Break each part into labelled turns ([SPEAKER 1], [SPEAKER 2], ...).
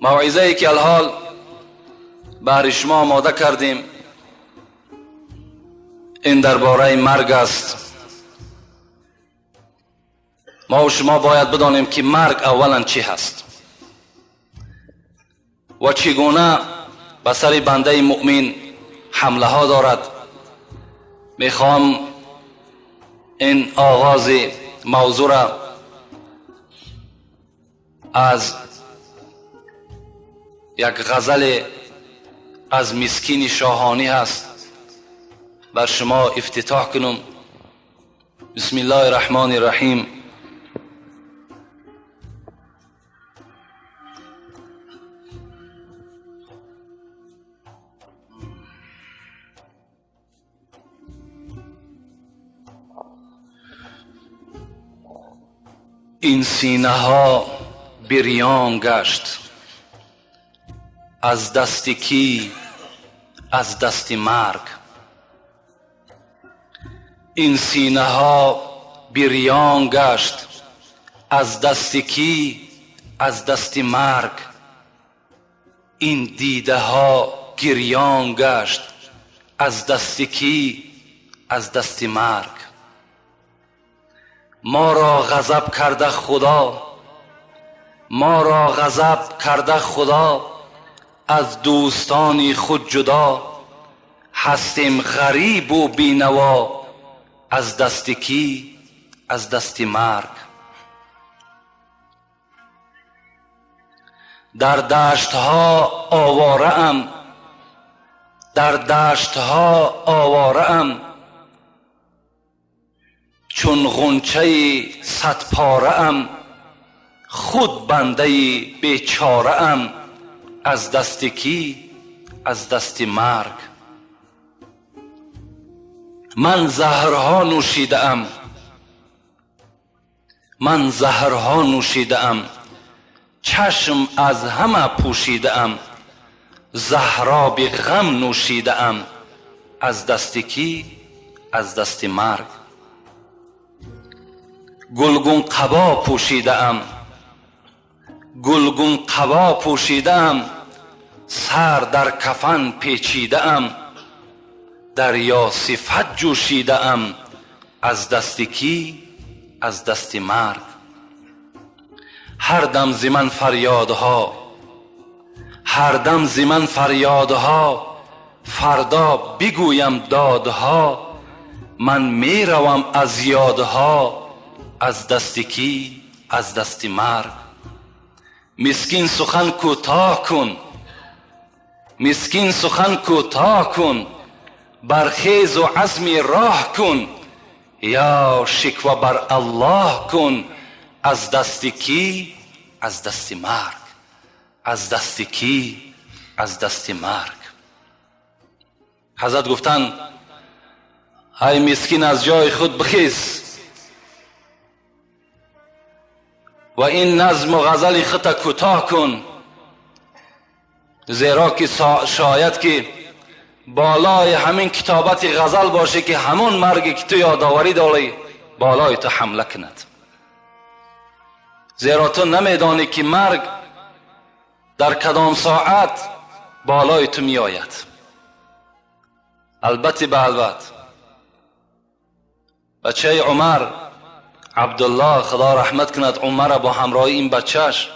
[SPEAKER 1] موعظه که الحال بهر شما آماده کردیم این درباره مرگ است. ما و شما باید بدانیم که مرگ اولا چی هست و چگونه به سر بنده مؤمن حمله ها دارد. میخوام این آغاز موضوع را از یک غزل از مسکین شاهانی هست بر شما افتتاح کنم. بسم الله الرحمن الرحیم. این سینه ها بریان گشت از دست کی؟ از دست مرگ. این سینه ها بریان گشت از دست کی؟ از دست مرگ. این دیده ها گریان گشت از دست کی؟ از دست مرگ. ما را غضب کرده خدا، ما را غضب کرده خدا، از دوستانی خود جدا، هستیم غریب و بینوا، از دست کی؟ از دست مرگ. در دشت ها آواره ام، در دشت ها آواره ام، چون غنچه صد پاره ام، خود بنده بیچاره ام، از دست کی؟ از دست مرگ. من زهرها نوشیده ام، من زهرها نوشیده ام، چشم از همه پوشیده ام، زهراب غم نوشیده ام، از دست کی؟ از دست مرگ. گلگون قبا پوشیده ام، گلگون قبا پوشیده ام، سر در کفن پیچیده ام، دریا صفت جوشیده ام، از دست کی؟ از دست مرگ. هر دم ز من فریادها، هر دم ز من فریادها، فردا بگویم دادها، من میروم از یادها، از دست کی؟ از دست مرگ. مسکین سخن کوتاه کن، مسکین سخن کوتاه کن، برخیز و عزم راه کن، یا شکوه بر الله کن، از دست کی؟ از دست مرگ. از دست کی؟ از دست مرگ. حضرت گفتند ای مسکین از جای خود بخیز و این نظم و غزل خود کوتاه کن، زیرا که شاید که بالای همین کتابت غزل باشه که همون مرگی که تو یادآوری داری بالای تو حمله کند، زیرا تو نمیدانی که مرگ در کدام ساعت بالای تو می آید. البته به البته بچه عمر عبدالله خدا رحمت کند عمر با همراهی این بچهش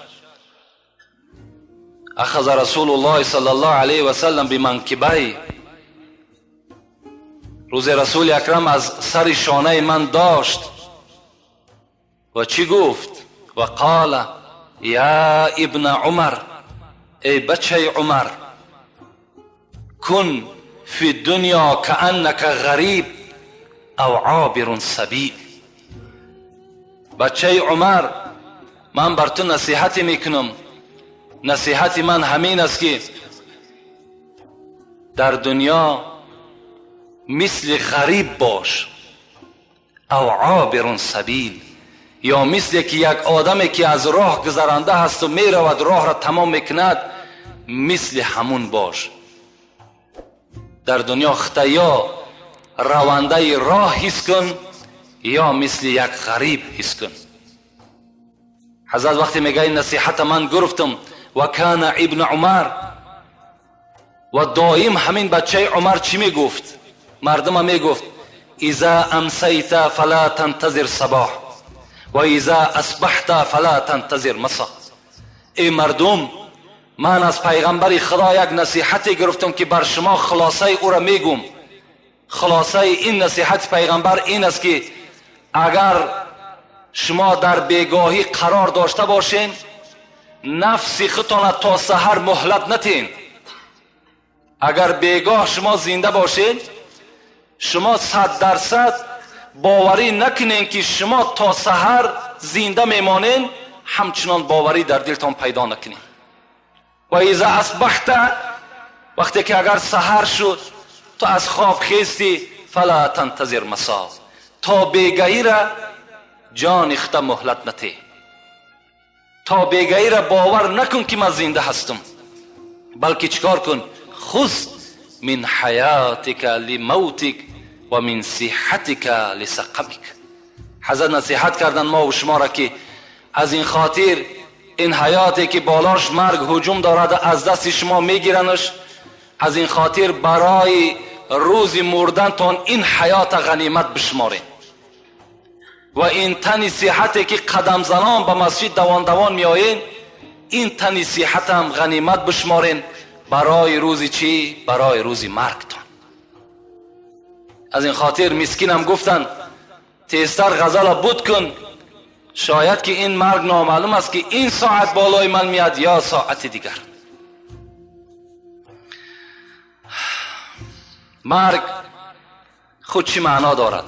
[SPEAKER 1] اخذ رسول الله صلی الله علیه و سلم بمنکبی، روز رسول اکرم از سر شانه من داشت و چی گفت؟ و قال یا ابن عمر، ای بچه عمر، کن فی الدنیا کأنک غریب او عابر سبیل. بچه عمر، من بر تو نصیحت میکنم، نصیحت من همین است که در دنیا مثل غریب باش او عابر سبیل، یا مثل که یک آدمی که از راه گذرانده هست و میرود راه را تمام میکند، مثل همون باش. در دنیا خطا یا رونده راه حس کن یا مثل یک غریب حس کن. حضرت وقتی میگه این نصیحت من گرفتم، و کان ابن عمر، و دائم همین بچه عمر چی میگفت؟ مردم میگفت اذا امسیت فلا تنتظر صباح و اذا اصبحت فلا تنتظر مساء. ای مردم، من از پیغمبر خدا یک نصیحتی گرفتم که بر شما خلاصه او را میگم. خلاصه این نصیحت پیغمبر این است که اگر شما در بیگاهی قرار داشته باشین، نفس خودتان تا سحر مهلت نتین. اگر بیگاه شما زنده باشین، شما 100% باوری نکنین که شما تا سحر زنده میمانین، همچنان باوری در دلتان پیدا نکنین. و اذا اصبحت، وقتی که اگر سحر شد تو از خواب خیستی، فلا تنتظر مساء، تا بیگاهی را جان خود مهلت نتی، تا بیگاهی را باور نکن که من زنده هستم، بلکه چیکار کن؟ خذ من حیاتک لموتک و من صحتک لسقمک. حضرت نصیحت کردن ما و شما را که از این خاطر این حیاتی که بالاش مرگ هجوم دارد از دست شما میگیرنش، از این خاطر برای روز مردنتان این حیات غنیمت بشمارین و این تن صحتی که قدم زنان به مسجد دوان دوان میآیین، این تن صحت هم غنیمت بشمارین برای روز چی؟ برای روز مرگتان. از این خاطر مسکینم گفتن تیزتر غزل بود کن، شاید که این مرگ نامعلوم است که این ساعت بالای من میاد یا ساعت دیگر. مرگ خود چی معنا دارد؟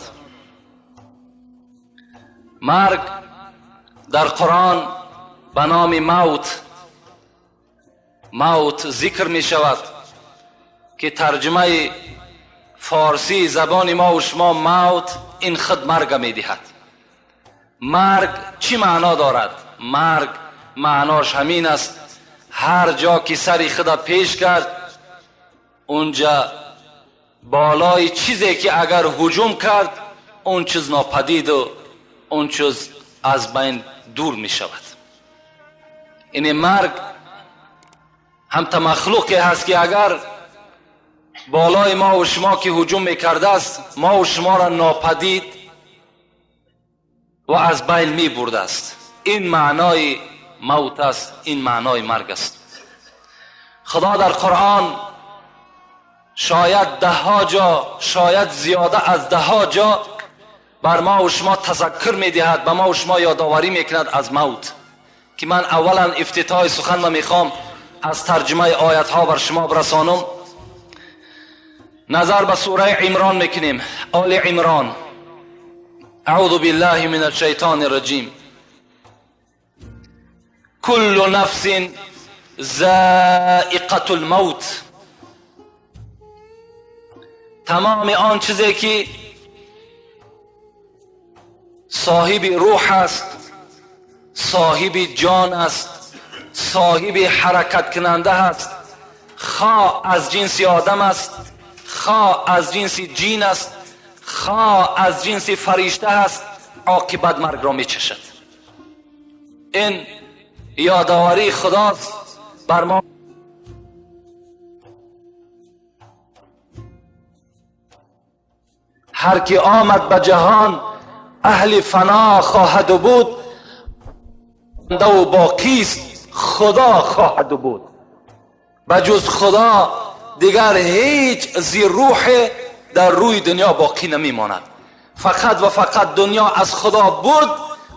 [SPEAKER 1] مرگ در قرآن به نام موت، موت ذکر می شود که ترجمه فارسی زبان ما و شما موت این خود مرگ می دهد. مرگ چی معنا دارد؟ مرگ معناش همین است، هر جا که سری خود پیش کرد اونجا بالای چیزی که اگر هجوم کرد اون چیز ناپدید و اون چیز از بین دور می شود. این مرگ هم تا مخلوقی هست که اگر بالای ما و شما که هجوم میکرده است، ما و شما را ناپدید و از بین می برده است. این معنای موت است، این معنای مرگ است. خدا در قرآن شاید ده ها جا، شاید زیاده از ده ها جا بر ما و شما تذکر می دهد، به ما و شما یادآوری می کند از موت، که من اولا افتتاح سخن ما میخوام از ترجمه آیت ها بر شما برسانم. نظر به سوره عمران میکنیم، آل عمران. اعوذ بالله من الشیطان الرجیم. کل نفس ذائقة الموت. تمام آن چیزی که صاحب روح است، صاحب جان است، صاحب حرکت کننده است، خواه از جنس آدم است، خواه از جنس جین است، خواه از جنس فرشته است، عاقبت مرگ را می چشد. این یادآوری خداست بر ما. هر کی آمد به جهان اهل فنا خواهد بود، و باقی است خدا خواهد بود. بجز خدا دیگر هیچ زیر روح در روی دنیا باقی نمیماند. فقط و فقط دنیا از خدا بود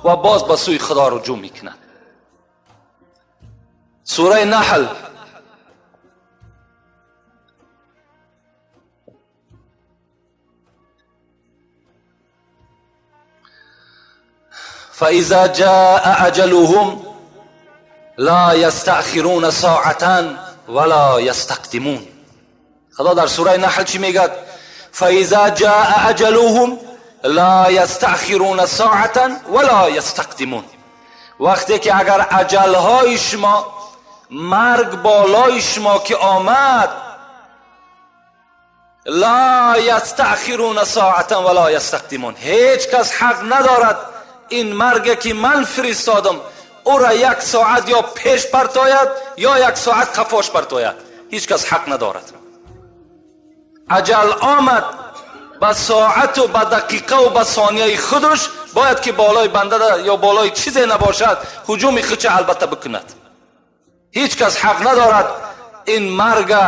[SPEAKER 1] و باز به سوی خدا رجوع میکند. سوره نحل فإذا جاء أجلهم لا يستأخرون ساعة ولا يستقدمون. خدا در سوره نحل چی میگه؟ فإذا جاء أجلهم لا يستأخرون ساعة ولا يستقدمون. وقتی که اگر اجلهای شما، مرگ بالای شما که آمد، لا یستأخرون ساعة ولا یستقدمون، هیچ کس حق ندارد این مرگ که من فرستادم ӯра як соат ё пеш партояд, ё як соат қафош партояд. Ҳеҷ кас ҳақ надорад. Аҷал омад ба соату ба дақиқаву ба сонияи худаш бояд ки болои банда ё болои чизе набошад, ҳуҷуми худша албатта бикунад. Ҳеҷ кас ҳақ надорад ин марга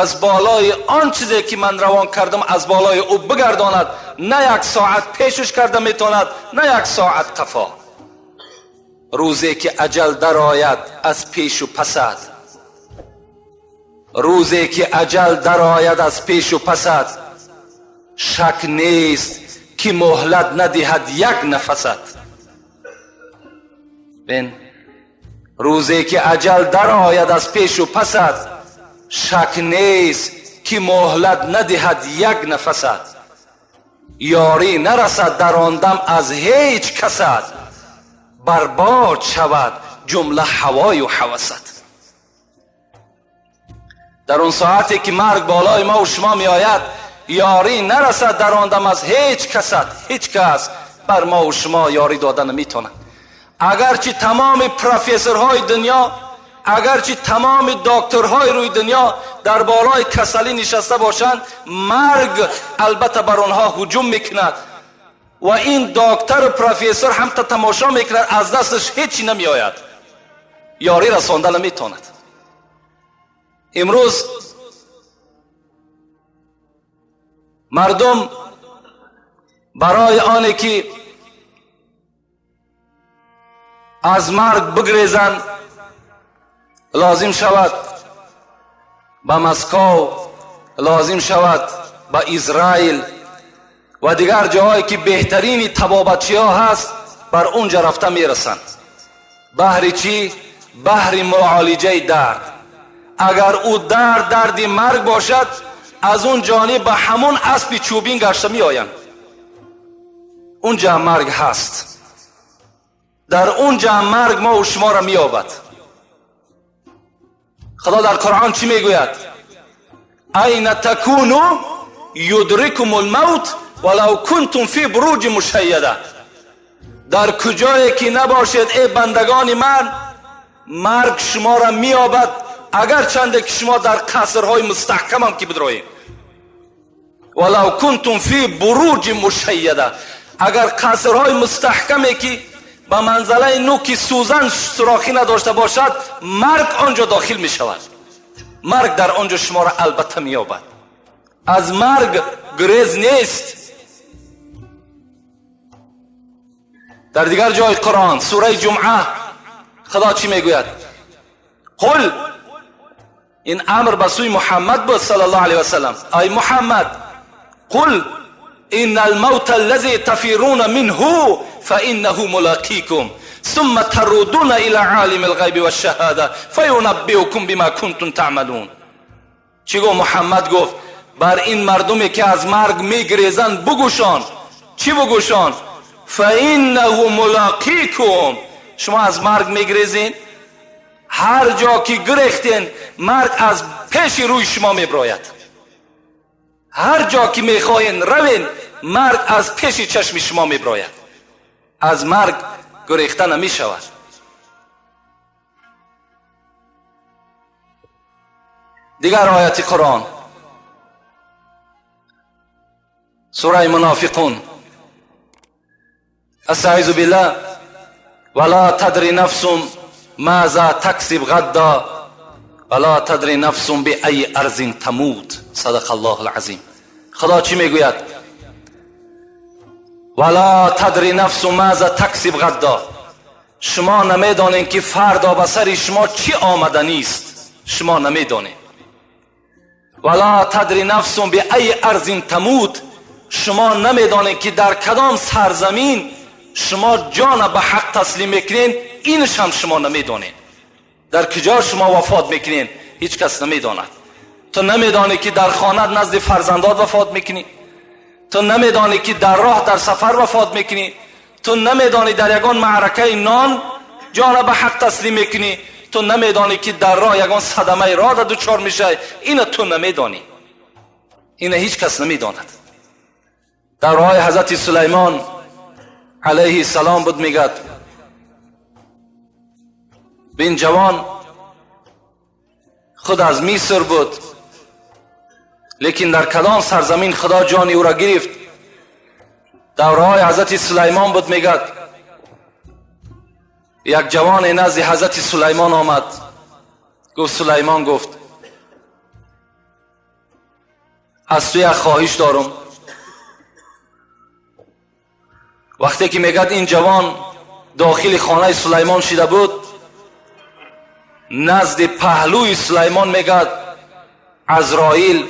[SPEAKER 1] аз болои он чизе ки ман равон кардам аз болои ӯ бигардонад. На як соат пешаш карда метавонад, на як соат қафо. Рӯзе ки аҷал дарояд аз пешу пасад, рӯзе ки аҷал дарояд аз пешу пасад, шак нест ки муҳлат надиҳад як нафасат. Бин, рӯзе ки аҷал дарояд аз пешу пасад, шак нест ки муҳлат надиҳад як нафасат. Ёрӣ нарасад дар он дам аз ҳеҷ касат, барбод шавад ҷумла ҳавою ҳавасат. Дар он соате ки марг болои мо ва шумо меояд, ёрӣ нарасад дар он дам аз ҳеҷ касат. Ҳеҷ кас бар мо ва шумо ёрӣ дода наметавонад. Агарчи тамоми профессорҳои дунё, агарчи тамоми докторҳои рӯи дунё дар болои касалӣ нишаста бошанд, марг албатта бар онҳо ҳуҷум мекунад ва ин доктору профессор ҳам та тамошо мекунад, аз дасташ ҳечи намеояд, ёрӣ расонда наметавонад. Имрӯз мардум барои оне ки аз марг бигрезанд, лозим шавад ба Москов, лозим шавад ба Израил ва дигар ҷоҳое ки беҳтарини табобатчиҳо ҳаст, бар онҷа рафта мерасанд. Баҳри чӣ? Баҳри муолиҷаи дард. Агар ӯ дард дарди марг бошад, аз он ҷониб ба ҳамон аспи чӯбин гашта меоянд. Унҷа марг ҳаст, дар унҷа марг мо шуморо меёбад. Худо дар Қуръон чӣ мегӯяд? Айна такуну юдрикум алмавт валав кунтум фи буруҷи мушайяда. Дар куҷое ки набошед, эй бандагони ман, марг шуморо меёбад, агарчанде ки шумо дар қасрҳои мустаҳкамам ки бидроед. Валав кунтум фи буруҷи мушайяда. Агар қасрҳои мустаҳкаме ки ба манзалаи нуки сӯзан сурохӣ надошта бошад, марг онҷо дохил мешавад. Марг дар онҷо шуморо албатта меёбад. Аз марг гурез нест. Дар дигар ҷои Қуръон, сураи Ҷумъа, Худо чӣ мегӯяд? Қул, ин амр ба сӯи Муҳаммад буд саллаллоҳу алайҳи васаллам. Ай Муҳаммад, қул إن الموت الذي تفرون منه فإنه ملاقيكم ثم تردون إلى عالم الغيب والشهادة فينبئكم بما كنتم تعملون. چی گفت محمد؟ گفت بر این مردمی که از مرگ میگریزند بگوشان. چی بگوشان؟ فإنه ملاقیکم. شما از مرگ میگریزین، هر جا که گرفتین مرگ از پیش روی شما میبراید. هر جا که میخواین روین، مرگ از پیش چشم شما میبراید. از مرگ گریخته نمیشود. دیگر آیت قرآن، سوره منافقون، استعیذ بالله، ولا تدری نفس ماذا تکسب غدا ولا تدری نفس بأی ارض تموت. صدق الله العظیم. خدا چی میگوید؟ ولا تدری نفس ماذا تکسب غدا. شما نمیدانین که فردا به سر شما چی آمدنی است. شما نمیدانین. ولا تدری نفس بأی ارض تموت. شما نمیدانین که در کدام سرزمین شما جان به حق تسلیم میکنین، اینش هم شما نمیدانین. در کجا شما وفات میکنین هیچ کس نمیداند. تو نمیدانی که در خانه نزد فرزندات وفات میکنی، تو نمیدانی که در راه در سفر وفات میکنی، تو نمیدانی در یگان معرکه نان جان به حق تسلیم میکنی، تو نمیدانی که در راه یگان صدمه راه دچار میشه. اینو تو نمیدانی، اینو هیچ کس نمیداند. در راه حضرت سلیمان علیه السلام بود، میگد این جوان خود از مصر بود، لیکن در کدام سرزمین خدا جان او را گرفت؟ دورهای حضرت سلیمان بود. میگد یک جوان نزد حضرت سلیمان آمد، گفت سلیمان، گفت از تو یک خواهش دارم. وقتی که میگد این جوان داخل خانه سلیمان شده بود، نزد پهلوی سلیمان میگد عزرائیل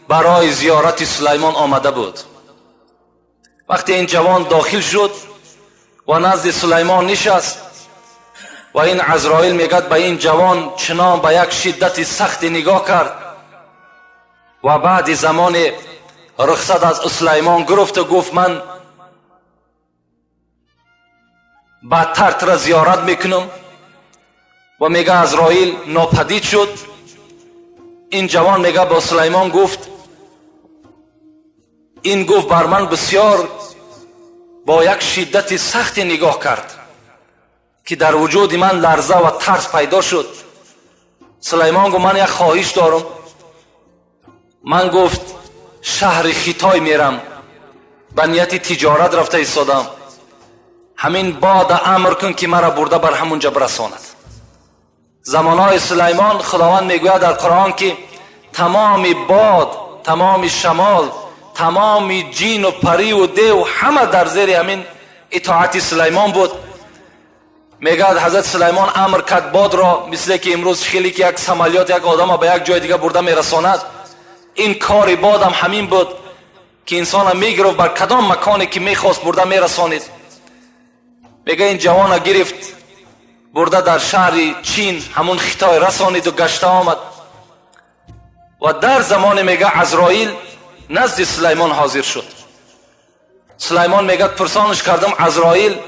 [SPEAKER 1] برای زیارت سلیمان آمده بود. وقتی این جوان داخل شد و نزد سلیمان نشست و این عزرائیل میگد به این جوان چنان به یک شدت سخت نگاه کرد و بعد زمان رخصت از سلیمان گرفت و گفت من بدتر تر زیارت میکنم. و میگه عزرائیل ناپدید شد. این جوان میگه با سلیمان گفت، این گفت بر من بسیار با یک شدت سخت نگاه کرد که در وجود من لرزه و ترس پیدا شد. سلیمان گفت من یک خواهش دارم. من گفت شهر خیتای میرم، به نیت تجارت رفته ایستادم، همین باد امر کن که مرا برده بر همونجا برساند. زمانهای سلیمان خداوند میگوید در قرآن که تمام باد، تمام شمال، تمام جین و پری و دیو همه در زیر همین اطاعت سلیمان بود. میگه حضرت سلیمان امر کرد باد را، مثل که امروز خیلی که یک سمالیات یک آدم به یک جای دیگه برده میرساند، این کار باد هم همین بود که انسان میگرفت بر کدام مکانی که میخواست برده میرسانید. میگه این جوان گرفت برده در شهر چین همون خطای رسانید و گشته آمد. و در زمان میگه عزرائیل نزد سلیمان حاضر شد. سلیمان میگه پرسانش کردم عزرائیل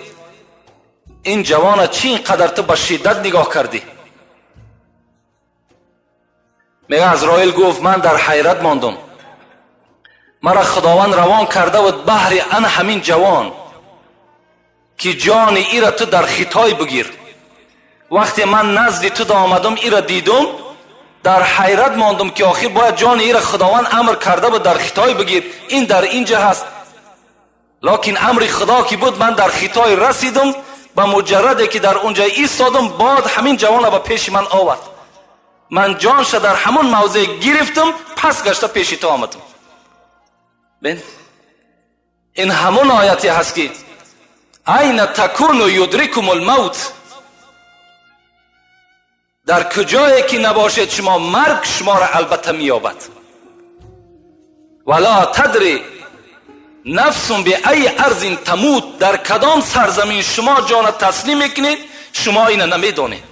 [SPEAKER 1] این جوان چی اینقدر تو با شدت نگاه کردی؟ میگه عزرائیل گفت من در حیرت ماندم، مرا خداوند روان کرده بود بهر ان همین جوان که جان ای را تو در خطای بگیر. وقتی من نزد تو آمدم ای را دیدم در حیرت ماندم که آخر باید جان ای را خداوند امر کرده بود در خطای بگیر، این در اینجا هست، لکن امر خدا که بود من در خطای رسیدم. به مجرده که در اونجا ایستادم باد همین جوان را به پیش من آورد، من جانش در همون موضع گرفتم، پس گشته پیش تو آمدم. بین این همون آیتی هست که این تکون یدرکم الموت، در کجایی که نباشید شما مرگ شما را البته مییابد. ولا تدری نفس به ای ارض تموت، در کدام سرزمین شما جان تسلیم میکنید شما اینو نمیدونید.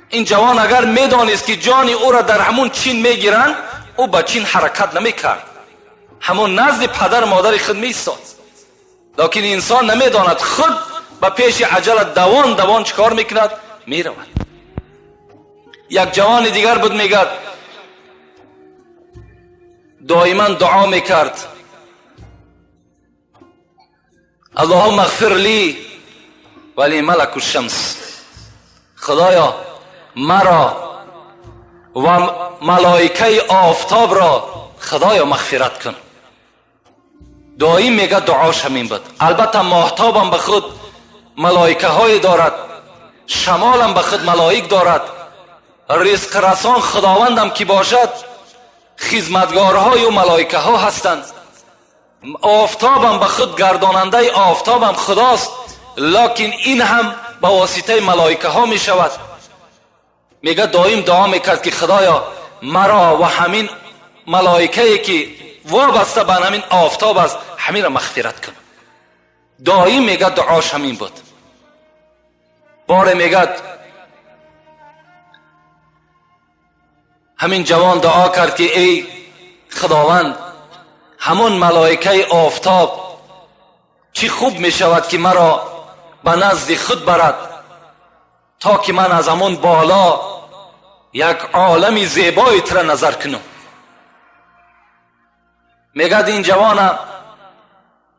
[SPEAKER 1] این جوان اگر میدانست که جان او را در همون چین میگیرند، او به چین حرکت نمیکرد، همون نزد پدر مادر خود میایستاد. لکن انسان نمیداند، خود به پیش عجله دوان دوان چیکار میکند؟ میرود. یک جوان دیگر بود میگد دائما دعا میکرد اللهم اغفر لی ولی ملک الشمس، خدایا مرا و ملائکه آفتاب را خدایا مغفرت کن. دائم میگه دعاش همین بود. البته ماهتابم به خود ملائکه های دارد، شمالم به خود ملائک دارد، رزق رسان خداوندم که باشد خدمتگارهای و ملائکه ها هستند، آفتابم به خود گرداننده آفتابم خداست، لکن این هم به واسطه ملائکه ها می شود. میگه دائم دعا میکرد که خدایا مرا و همین ملائکه که وابسته به همین آفتاب است همین را مغفرت کن. دائم میگه دعاش همین بود. باره میگه همین جوان دعا کرد که ای خداوند همون ملائکه آفتاب چی خوب میشود که مرا به نزد خود برد تا که من از همون بالا یک عالم زیبایی تر نظر کنم. میگه این جوان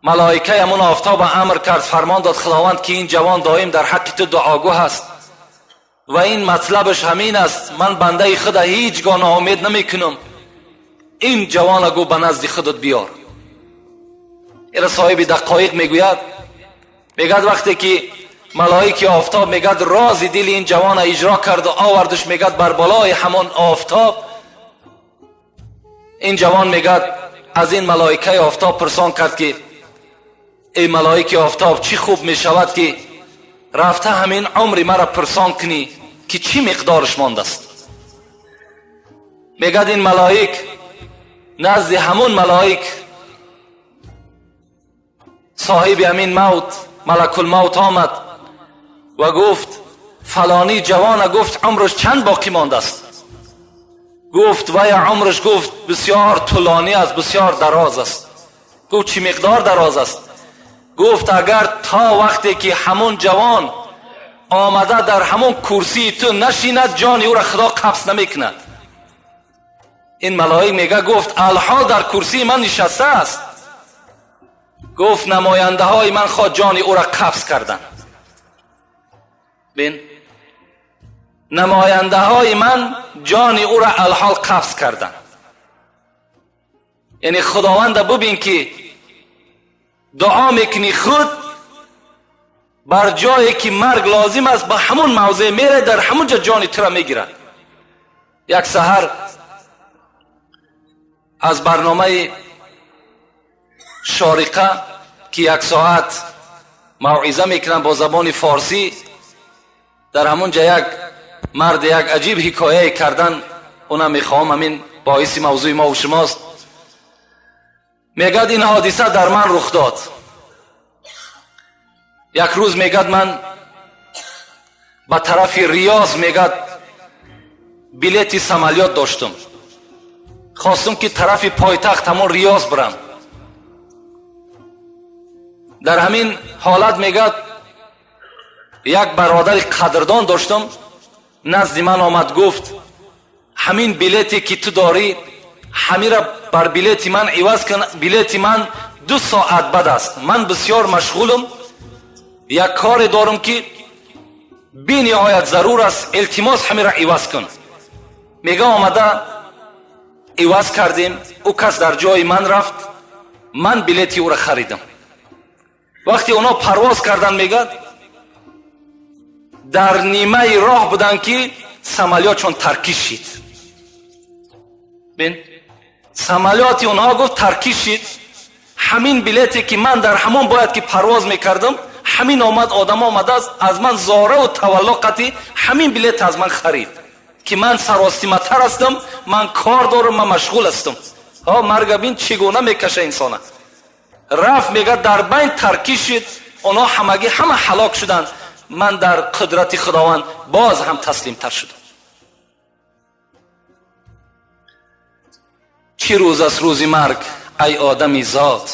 [SPEAKER 1] Малоика ҳамон офтоб амр кард, фармон дод Худованд ки ин ҷавон доим дар ҳаққи ту дуогӯ ҳаст ва ин матлабаш ҳамин аст, ман бандаи худа ҳеҷ гоҳ ноумед намекунам, ин ҷавона гӯ ба назди худат биёр. Ира соҳиби дақоиқ мегӯяд, мегӯяд вақте ки малоики офтоб мегӯяд рози дили ин ҷавона иҷро кард ва овардаш, мегӯяд бар болои ҳамон офтоб ин ҷавон мегӯяд аз ин малоикаи офтоб пурсон кард ки эй малоики офтоб, чӣ хуб мешавад ки рафта ҳамин умри маро пурсон кунӣ ки чӣ миқдораш мондааст. Мегӯяд ин малоик назди ҳамон малоик соҳиби ҳамин мавт, малакулмавт омад ва гуфт фалонӣ ҷавона, гуфт умраш чанд боқӣ мондааст? Гуфт вай умраш, гуфт бисёр тӯлонӣ аст, бисёр дароз аст. Гуфт чӣ миқдор дароз аст? Гуфт агар то вақте ки ҳамон ҷавон омада дар ҳамон курсии ту нашинад, ҷони ӯро Худо қабз намекунад. Ин малоик мега гуфт алҳол дар курсии ман нишаста аст. Гуфт намояндаҳои ман хоҳ ҷони ӯро қабз карданд. Бин, намояндаҳои ман ҷони ӯро алҳол қабз карданд. Яъне Худованда бубин ки дуо мекунӣ худ бар ҷое ки марг лозим аст, ба ҳамон мавзеъ мере, дар ҳамон ҷо ҷони туро мегирад. Як саҳар аз барномаи Шориқа ки як соат мавъиза мекунанд бо забони форсӣ, дар ҳамон ҷо як мард як аҷиб ҳикояе кардан, онам мехоҳам ҳамин боиси мавзӯи мо ва шумост. Мегӯяд ин ҳодиса дар ман рух дод. Як рӯз мегӯяд ман ба тарафи Риёз мегӯяд билети самолёт доштум, хостум ки тарафи пойтахт ҳамон Риёз бирам. Дар ҳамин ҳолат мегӯяд як бародари қадрдон доштум, назди ман омад, гуфт ҳамин билете ки ту дорӣ ҳамира бар билети ман иваз кун, билети ман 2 соат баъд аст, ман бисёр машғулам, як коре дорам ки бениҳоят зарур аст, илтимос ҳамира иваз кун. Мега омада иваз кардем, ӯ кас дар ҷои ман рафт, ман билети ӯро харидам. Вақте онҳо парвоз карданд, мегӯяд дар нимаи роҳ буданд ки самолётшон таркиш шид. Бин, самолёти онҳо гуфт таркиш шид, ҳамин билете ки ман дар ҳамон бояд ки парвоз мекардам, ҳамин омад одам омадааст аз ман зораву тавалло қатӣ ҳамин билет аз ман харид ки ман саростиматар ҳастам, ман кор дорам, ман машғул ҳастам. Ҳо марга бин чӣ гуна мекаша инсона. Рафт мегӯяд дар байн таркиш шид, онҳо ҳамагӣ ҳама ҳалок шуданд, ман дар қудрати Худованд боз ҳам таслимтар шудам. Чӣ рӯз аст рӯзи марг ай одами зод,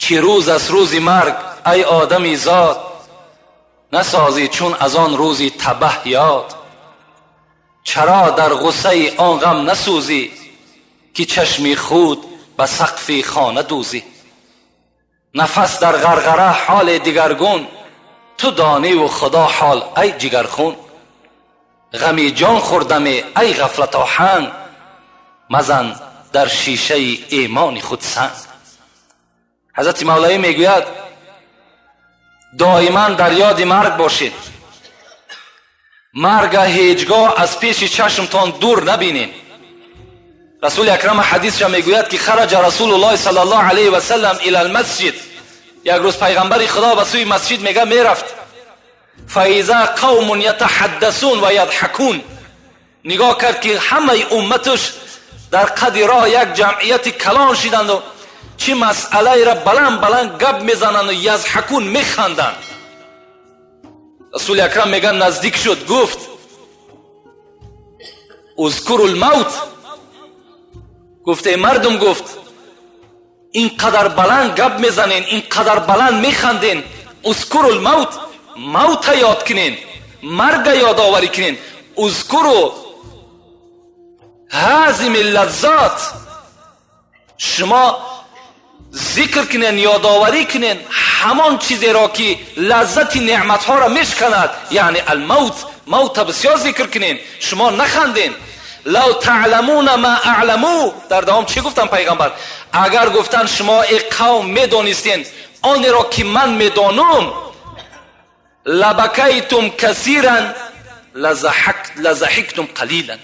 [SPEAKER 1] чӣ рӯз аст рӯзи марг ай одами зод, насозӣ чун аз он рӯзи табаҳ ёд. Чаро дар ғуссаи он ғам насӯзӣ ки чашми худ ба сақфи хона дӯзӣ. Нафас дар ғарғара ҳоли дигаргун, ту дониву Худо ҳол ай ҷигархун. Ғами ҷон хӯрдаме ай ғафлат оҳанг, мазан дар шишаи имони худ санг. Ҳазрати Мавлавӣ мегӯяд доиман дар ёди марг бошед, марга ҳеҷгоҳ аз пеши чашмтон дур набинед. Расули акрам ҳадисша мегӯяд ки хараҷа Расулуллоҳи саллаллоҳу алайҳи васаллам илал масҷид. Як рӯз пайғамбари Худо ба сӯи масҷид мега мерафт. Фаиза қавмун ятаҳаддасун ва ядҳакун. Нигоҳ кард ки ҳамаи умматаш дар қади роҳ як ҷамъияти калон шиданду чӣ масъалаеро баланд баланд гап мезананду язҳакун механданд. Расули акрам мега наздик шуд, гуфт узкуру лмавт. Гуфт эй мардум, гуфт ин қадар баланд гап мезанен, ин қадар баланд механден, узкуру лмавт, мавта ёд кунен, марга ёдоварӣ кунен. Узкуру ҳазими лаззат, шумо зикр кунен, ёдоварӣ кунен ҳамон чизеро ки лаззати неъматҳоро мешканад, яъне алмавт. Мавта бисёр зикр кунен, шумо наханден. Лав таъламуна ма аъламу, дар давом чӣ гуфтан пайғамбар? Агар гуфтан шумо эй қавм медонистен онеро ки ман медонум, лабакайтум касиран лазаҳиктум қалилан.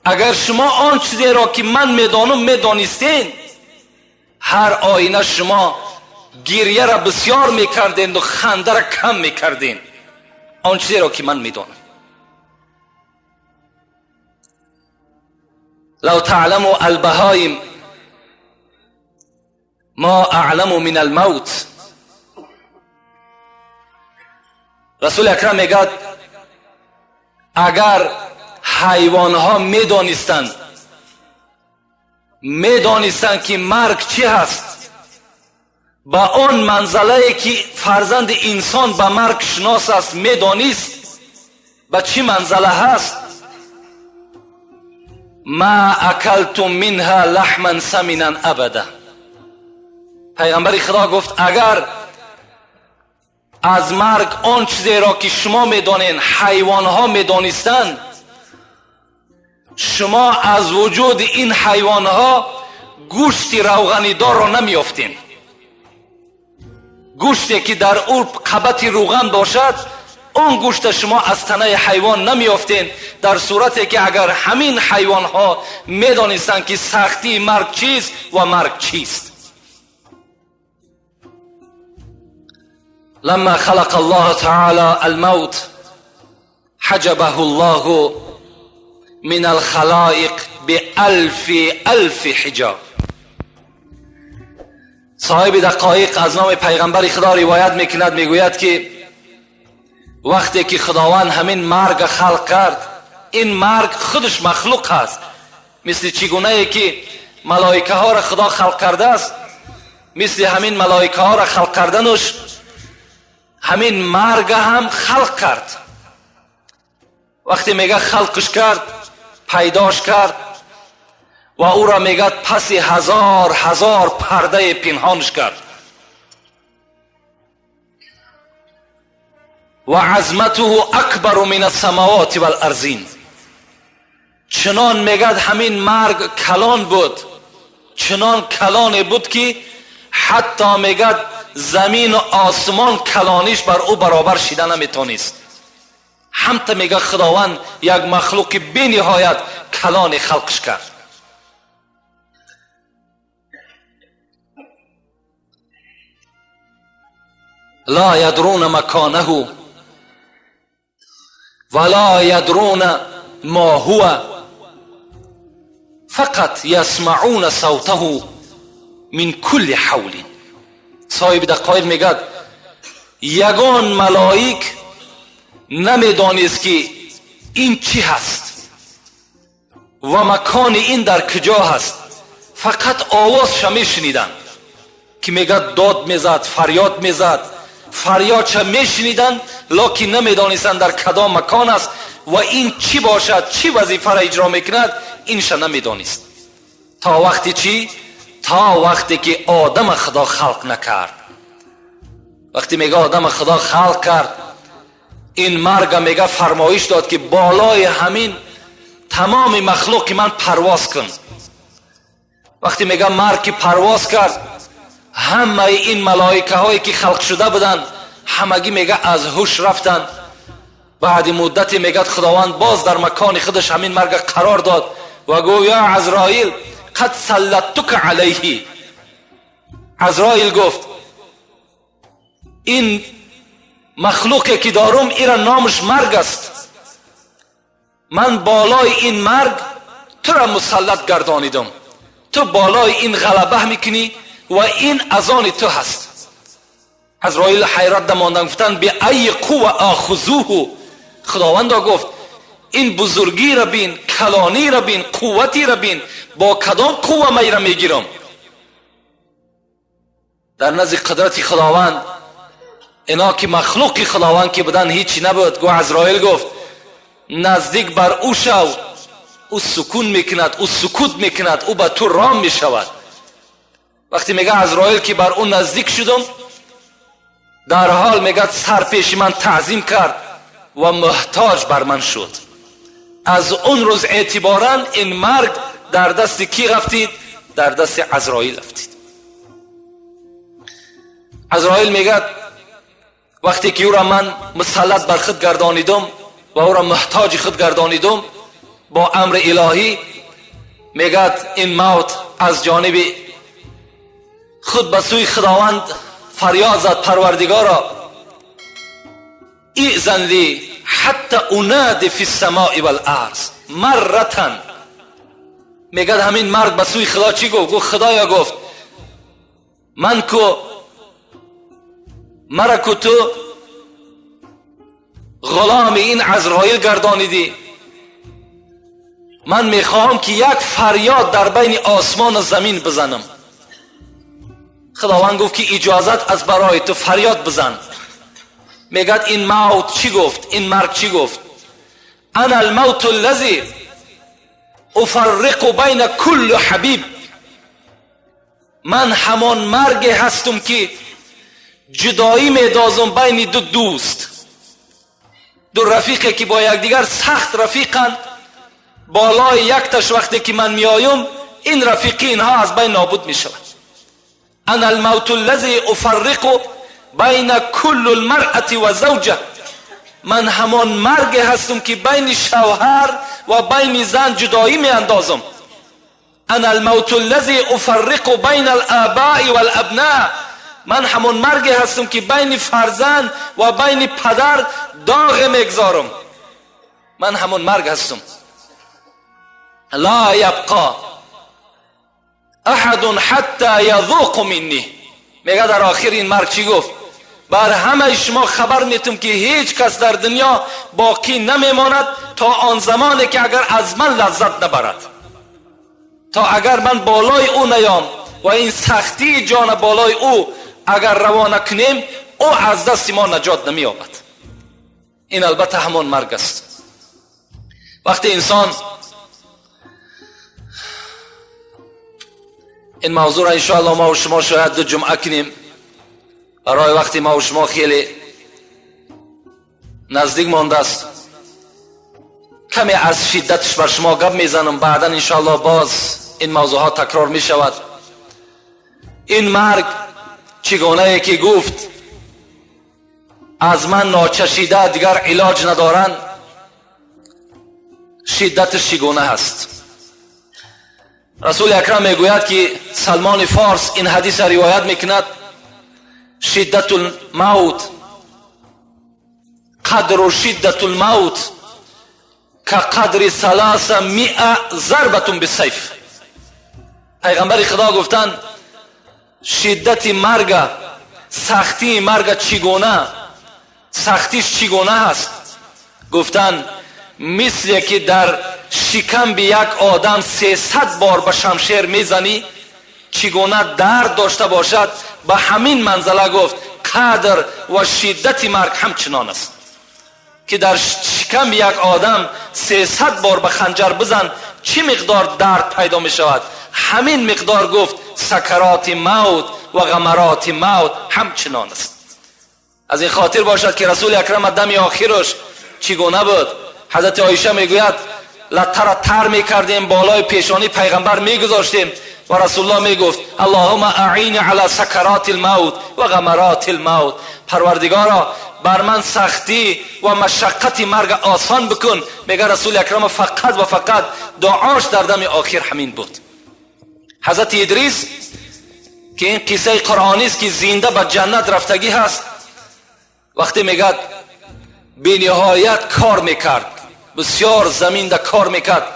[SPEAKER 1] Агар шумо он чизеро ки ман медонум медонистен, ҳар оина шумо гирьяра бисёр мекарденду хандара кам мекарден. Он чизеро ки ман медонам. Лав таъламу албаҳоим ма аъламу мин алмавт. Расули акрам мегӯяд агар ҳайвонҳо медонистанд ки марг чӣ ҳаст, ба он манзалае ки фарзанди инсон ба марг шинос аст медонист, ба чӣ манзала ҳаст, ма акалтум минҳа лаҳман саминан абада. Пайғамбари Худо гуфт агар аз марг он чизеро ки шумо медонед ҳайвонҳо медонистанд, шумо аз вуҷуди ин ҳайвонҳо гӯшти равғанидорро намеёфтед. Гӯште ки дар ӯ қабати рӯған бошад, он гӯшта шумо аз танаи ҳайвон намеёфтед, дар сурате ки агар ҳамин ҳайвонҳо медонистанд ки сахтии марг чист ва марг чист. لما خلق الله تعالى الموت حجبه الله من الخلائق بألف ألف حجاب. صاحب دقایق از نام پیغمبر خدا روایت میکند، میگوید که وقتی که خداوند همین مرگ خلق کرد، این مرگ خودش مخلوق هست. مثل چگونه ای که ملائکه ها را خدا خلق کرده است، مثل همین ملائکه ها را خلق کردنش همین مرگ هم خلق کرد. وقتی میگه خلقش کرد، پیداش کرد و او را میگه پس هزار هزار پرده پنهانش کرد. و عظمته اکبر من السماوات والارضین. چنان میگه همین مرگ کلان بود، چنان کلان بود که حتی میگه زمین و آسمان کلانیش بر او برابر شیده نمیتونست. همتا میگه خداوند یک مخلوق بی نهایت کلان خلقش کرد. لا یدرون مکانه ولا یدرون ما هو فقط یسمعون صوته من کل حول. صاحب دقایق میگد یگان ملائک نمیدانست که این چی هست و مکان این در کجا هست، فقط آوازش میشنیدن که میگد داد میزد، فریاد میزد، فریادش میشنیدن، لکن نمیدانستند در کدام مکان است و این چی باشد، چی وظیفه را اجرا میکند، اینش نمیدانست. تا وقتی چی؟ تا وقتی که آدم خدا خلق نکرد. وقتی میگه آدم خدا خلق کرد، این مرگ میگه فرمایش داد که بالای همین تمام مخلوق من پرواز کن. وقتی میگه مرگ که پرواز کرد، همه این ملائکه هایی که خلق شده بودن همگی میگه از هوش رفتن. بعد مدتی میگه خداوند باز در مکان خودش همین مرگ قرار داد و گفت یا عزرائیل قد سلطتک علیه. عزرائیل گفت این مخلوقی که دارم ایرا نامش مرگ است، من بالای این مرگ تو را مسلط گردانیدم، تو بالای این غلبه میکنی و این از آن تو هست. عزرائیل حیرت دماندن، گفتن به ای قوه آخذوه. خداوندا گفت این بزرگی را بین، کلانی را بین، قوتی را بین، با کدام قوه من را میگیرم؟ در نزد قدرت خداوند اینا که مخلوق خداوند که بودن هیچی نبود. گو عزرائیل گفت نزدیک بر او شو، او سکون میکند، او سکوت میکند، او به تو رام میشود. وقتی میگه عزرائیل که بر اون نزدیک شدم، در حال میگه سر پیش من تعظیم کرد و محتاج بر من شد. از اون روز اعتبارا این مرگ در دست کی رفتید؟ در دست عزرائیل رفتید. عزرائیل میگه وقتی که او را من مسلط بر خود گردانیدم و او را محتاج خود گردانیدم با امر الهی، میگه این موت از جانب خود به سوی خداوند فریاد زد: پروردگارا، ایذن لی حتی انادی فی السماء والارض مرة. میگه همین مرگ به سوی خدا چی گفت؟ گفت خدایا، گفت من کو مرا کو تو غلام این عزرائیل گردانیدی، من میخواهم که یک فریاد در بین آسمان و زمین بزنم. خداوند گفت که اجازت از برای تو، فریاد بزن. میگد این موت چی گفت؟ این مرگ چی گفت؟ انا الموت الذی افرق بین کل حبیب. من همان مرگ هستم که جدایی میدازم بین دو دوست، دو رفیقی که با یکدیگر سخت رفیقند. بالای یک تش وقتی که من میایم، این رفیقی اینها از بین نابود میشود. انا الموت الذی افرق بین کل المرأة و زوجه. من همان مرگ هستم که بین شوهر و بین زن جدایی می اندازم. انا الموت الذی افرق بین الآباء والابناء. من همان مرگ هستم که بین فرزند و بین پدر داغ میگذارم. من همان مرگ هستم. لا یبقى احد حتی یذوق منی. میگه در آخر این مرگ چی گفت؟ بر همه شما خبر میتم که هیچ کس در دنیا باقی نمیماند تا آن زمانی که اگر از من لذت نبرد، تا اگر من بالای او نیام و این سختی جان بالای او اگر روانه کنیم، او از دست ما نجات نمییابد. این البته همان مرگ است. وقتی انسان این موضوع را انشاءالله ما و شما شاید دو جمعه کنیم، برای وقتی ما و شما خیلی نزدیک مانده است، کمی از شدتش بر شما گپ میزنم، بعدا انشاءالله باز این موضوع ها تکرار می شود. این مرگ چگونه که گفت از من ناچشیده دیگر علاج ندارن، شدتش چگونه هست؟ رسول اکرم میگوید که سلمان فارس این حدیث روایت میکند: شدت الموت قدر شدت الموت كقدر 300 ضربة بالسیف. پیغمبر خدا گفتند شدت مرگ، سختی مرگ چگونه، سختیش چگونه هست؟ گفتند مثل که در شکم به یک آدم 300 بار به شمشیر میزنی چگونه درد داشته باشد، به همین منزله گفت قدر و شدت مرگ همچنان است که در شکم یک آدم 300 بار به خنجر بزن چی مقدار درد پیدا می شود، همین مقدار گفت سکرات موت و غمرات موت همچنان است. از این خاطر باشد که رسول اکرم دم آخرش چگونه بود؟ حضرت عایشه میگوید لته را تر میکردیم، بالای پیشانی پیغمبر میگذاشتیم و رسول الله میگفت اللهم اعین علی سکرات الموت و غمرات الموت. پروردگارا بر من سختی و مشقت مرگ آسان بکن. میگه رسول اکرم فقط و فقط دعاش در دم آخر همین بود. حضرت ادریس که این قصه قرآنی است که زنده به جنت رفتگی هست، وقتی میگه بی نهایت کار میکرد، بسیار زمین ده کار میکرد،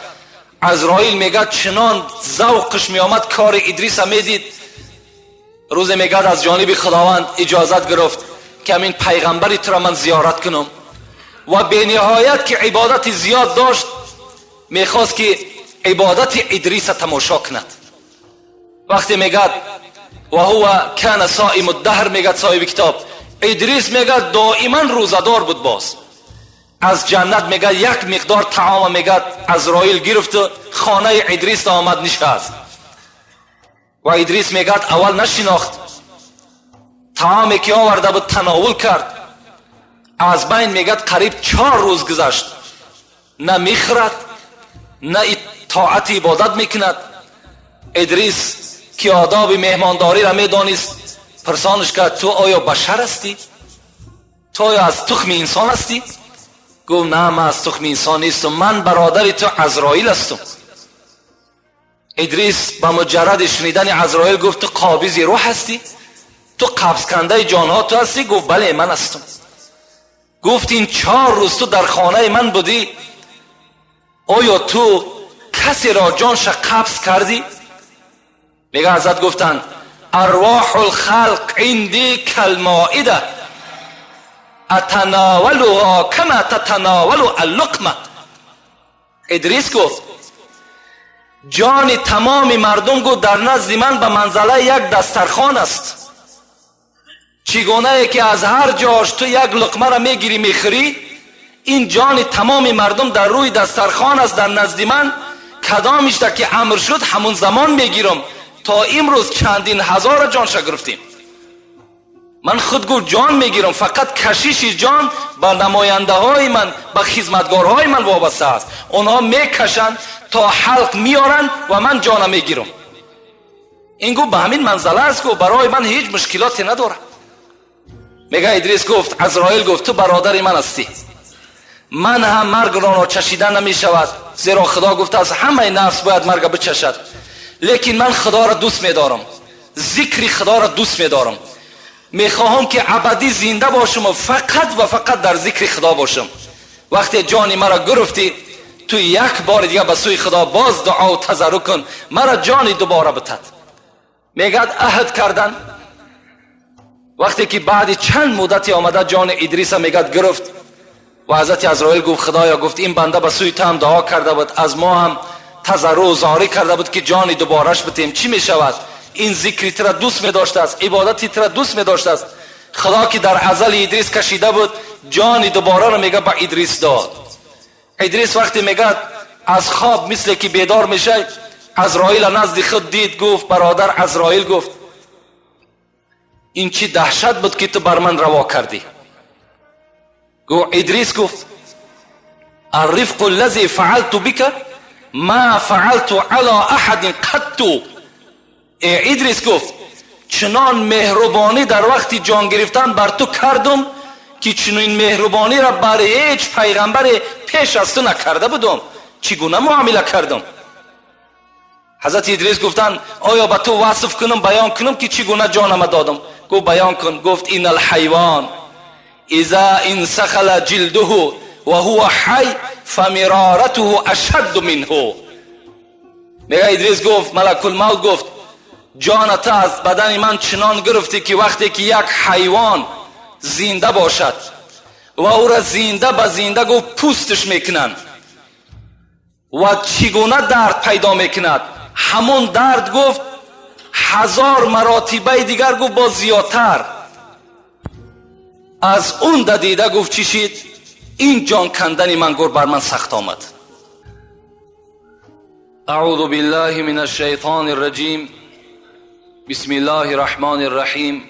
[SPEAKER 1] عزرائیل میگه چنان ذوقش میآمد کار ادریس میدید. روز میگه از جانب خداوند اجازت گرفت که همین پیغمبری تو را من زیارت کنم و به نهایت که عبادت زیاد داشت میخواست که عبادت ادریس تماشا کند. وقتی میگه و هو کان صائم الدهر، میگه صاحب کتاب ادریس میگه دائما روزه‌دار بود. باز از جنت میگه یک مقدار طعام میگه عزرائیل گرفت، خانه ادریس آمد نشست. و ادریس میگد اول نشناخت، طعامی که آورده بود تناول کرد. از بین میگد قریب 4 روز گذشت، نه میخورد نه اطاعت عبادت میکند. ادریس که آداب مهمانداری را میدانست پرسانش کرد تو آیا بشر هستی؟ تو آیا از تخم انسان هستی؟ گفت نه، من از تخم انسان نیستم، من برادر تو عزرائیل هستم. ادریس به مجرد شنیدن عزرائیل گفت تو قابض روح هستی؟ تو قبض کنده جانها تو هستی؟ گفت بله من هستم. گفت این 4 روز تو در خانه من بودی، آیا تو کسی را جانش قبض کردی؟ میگه حضرت گفتند ارواح الخلق عندی کالمائده اتناولها کما تتناول اللقمه. ادریس گفت جان تمام مردم گفت در نزد من به منزله یک دسترخوان است. چگونه که از هر جاش تو یک لقمه را میگیری میخوری، این جان تمام مردم در روی دسترخوان است در نزد من. کدامش تا که امر شد همون زمان میگیرم. تا امروز چندین هزار جانش گرفتیم. من خود گفت جان میگیرم، فقط کشش جان به نماینده های من، به خدمتگارهای من وابسته است. اونها میکشند تا حلق میارن و من جانم میگیرم. این گفت به همین منزله است، گفت برای من هیچ مشکلاتی نداره. میگه ادریس گفت عزرائیل گفت تو برادر من هستی، من هم مرگ را چشیدن نمیشود، زیرا خدا گفته از همه نفس باید مرگ بچشد، لیکن من خدا را دوست میدارم، ذکر خدا را دوست میدارم، میخواهم که ابدی زنده باشم و فقط و فقط در ذکر خدا باشم. وقتی جان مرا گرفتی تو یک بار دیگه به سوی خدا باز دعا و تضرع کن، مرا جان دوباره بتد. میگد عهد کردن. وقتی که بعد چند مدتی آمده جان ادریس میگد گرفت و حضرت عزرائیل گفت خدایا، گفت این بنده به سوی تو هم دعا کرده بود، از ما هم تضرع و زاری کرده بود که جان دوبارهش بتیم، چی میشود؟ این ذکری تر دوست می داشته است، عبادتی تر دوست می داشته است. خدا که در ازل ادریس کشیده بود جان دوباره رو میگه به ادریس داد. ادریس وقتی میگه از خواب مثل که بیدار میشه، عزرائیل نزد خود دید، گفت برادر عزرائیل، گفت این چی دهشت بود که تو بر من روا کردی؟ گفت ادریس گفت الرفق الذي فعلت بك ما فعلت على احد قط. ادریس گفت چنان مهربانی در وقتی جان گرفتن بر تو کردم که چنین مهربانی را بر هیچ پیغمبر پیش از تو نکرده بودم، چگونه معامله کردم؟ حضرت ادریس گفتند آیا به تو وصف کنم، بیان کنم که چگونه جانم دادم؟ گفت بیان کن. گفت این الحیوان اذا انسخل جلده و هو حی فمرارته اشد منه. میگه ادریس گفت ملک الموت گفت جانت از بدن من چنان گرفتی که وقتی که یک حیوان زنده باشد و او را زنده به زنده گفت پوستش میکنند و چگونه درد پیدا میکند، همون درد گفت 1000 مراتبه دیگر گفت با زیادتر از اون دیده گفت چی شد؟ این جان کندن من گفت بر من سخت آمد. اعوذ بالله من الشیطان الرجیم، بسم الله الرحمن الرحیم.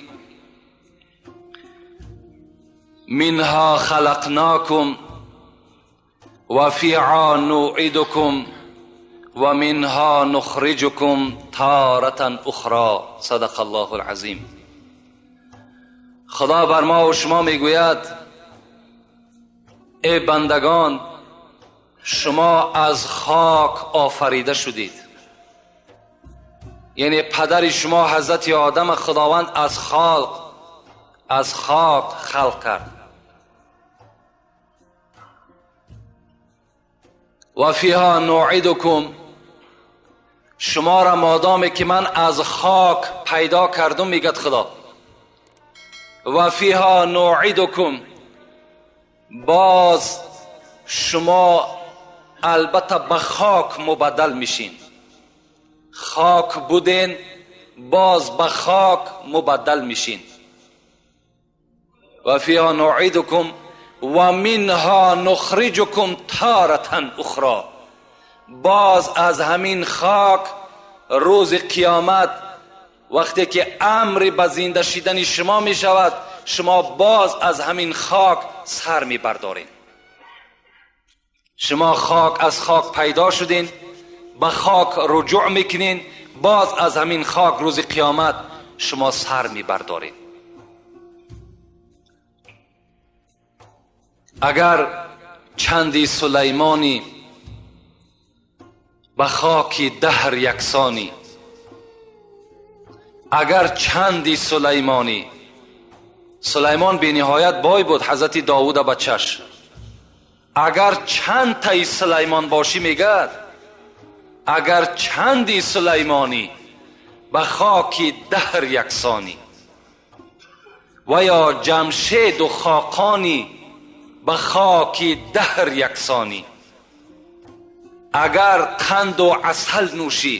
[SPEAKER 1] منها خلقناکم و فیها نعیدکم و منها نخرجکم تارة اخرى. صدق الله العظیم. خدا بر ما و شما میگوید ای بندگان، شما از خاک آفریده شدید، یعنی پدر شما حضرت آدم خداوند از خاک خلق کرد. و فیها نعیدکم، شما را مادامی که من از خاک پیدا کردم میگد خدا، و فیها نعیدکم، باز شما البته به خاک مبدل میشین، خاک بودین باز به خاک مبدل میشین. و فیها نعیدکم و منها نخرجکم تارة اخرى، باز از همین خاک روز قیامت вақте ки амри ба зинда шидани шумо мешавад, шумо боз аз ҳамин хок сар мебардоред. Шумо хок аз хок пайдо шудин, ба хок руҷӯъ мекунин, боз аз ҳамин хок рӯзи қиёмат шумо сар мебардоред. Агар чанди Сулаймонӣ ба хоки даҳр яксонӣ, агар чанди Сулаймонӣ, Сулаймон бениҳоят бой буд, ҳазрати Довуда бачаш, агар чанд таи Сулаймон бошӣ, мегӯяд, агар чанди Сулаймонӣ ба хоки даҳр яксонӣ, ва ё Ҷамшеду Хоқонӣ ба хоки даҳр яксонӣ, агар қанду асал нӯшӣ,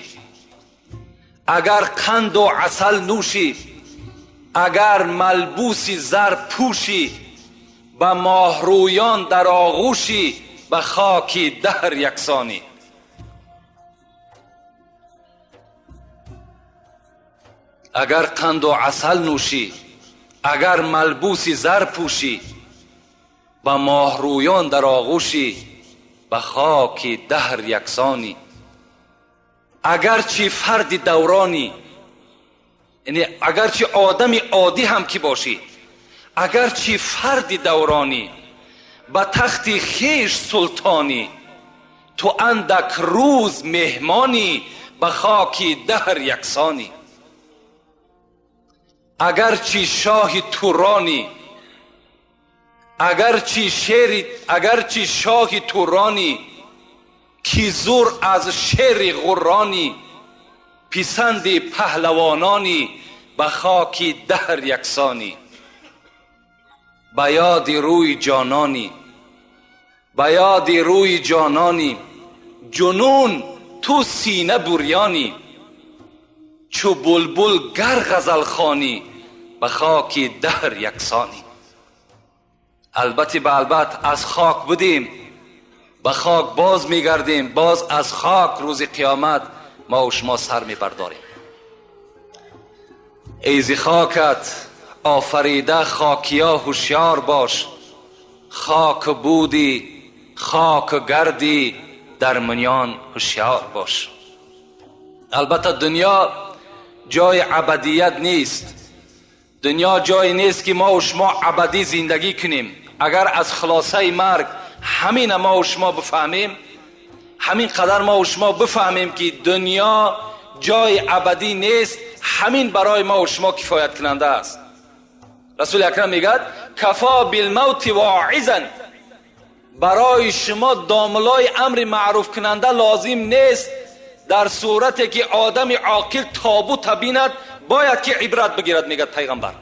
[SPEAKER 1] агар қанду асал нӯшӣ, агар малбуси зар пӯшӣ, ба моҳрӯён дар оғӯшӣ, ба хоки даҳр яксонӣ. Агар қанду асал нӯшӣ, агар малбуси зар пӯшӣ, ба моҳрӯён дар оғӯшӣ, ба хоки даҳр яксонӣ. Агарчи фарди давронӣ, яъне агарчи одами оддӣ ҳам ки бошӣ, агарчи фарди давронӣ, ба тахти хеш султонӣ, ту андак рӯз меҳмонӣ, ба хоки даҳр яксонӣ. Агарчи шоҳи туронӣ, агарчи шоҳи туронӣ, ки зур аз шери ғурронӣ, писанди паҳлавононӣ, ба хоки даҳр яксонӣ. Ба ёди рӯи ҷононӣ, ба ёди рӯи ҷононӣ, ҷунун ту сина бурёнӣ, чу булбул гар ғазалхонӣ, ба хоки даҳр яксонӣ. Албатта ба албат аз хок будем, ба хок боз мегардем, боз аз хок рӯзи қиёмат мо ва шумо сар мебардорем. Эй зи хокат офарида хокия ҳушёр бош, хок будӣ хок гардӣ дар миён ҳушёр бош. Албатта дунё ҷои абадият нест, дунё ҷое нест ки мо ва шумо абадӣ зиндагӣ кунем. Агар аз хулосаи марг ҳамина мо ва шумо бифаҳмем, ҳамин қадар мо ва шумо бифаҳмем ки дунё ҷои абадӣ нест, ҳамин барои мо ва шумо кифоят кунанда аст. Расули акрам мегӯяд кафо билмавти воизан, барои шумо домлои амри маъруф кунанда лозим нест. Дар сурате ки одами оқил тобута бинад бояд ки ибрат бигирад, мегӯяд пайғамбар.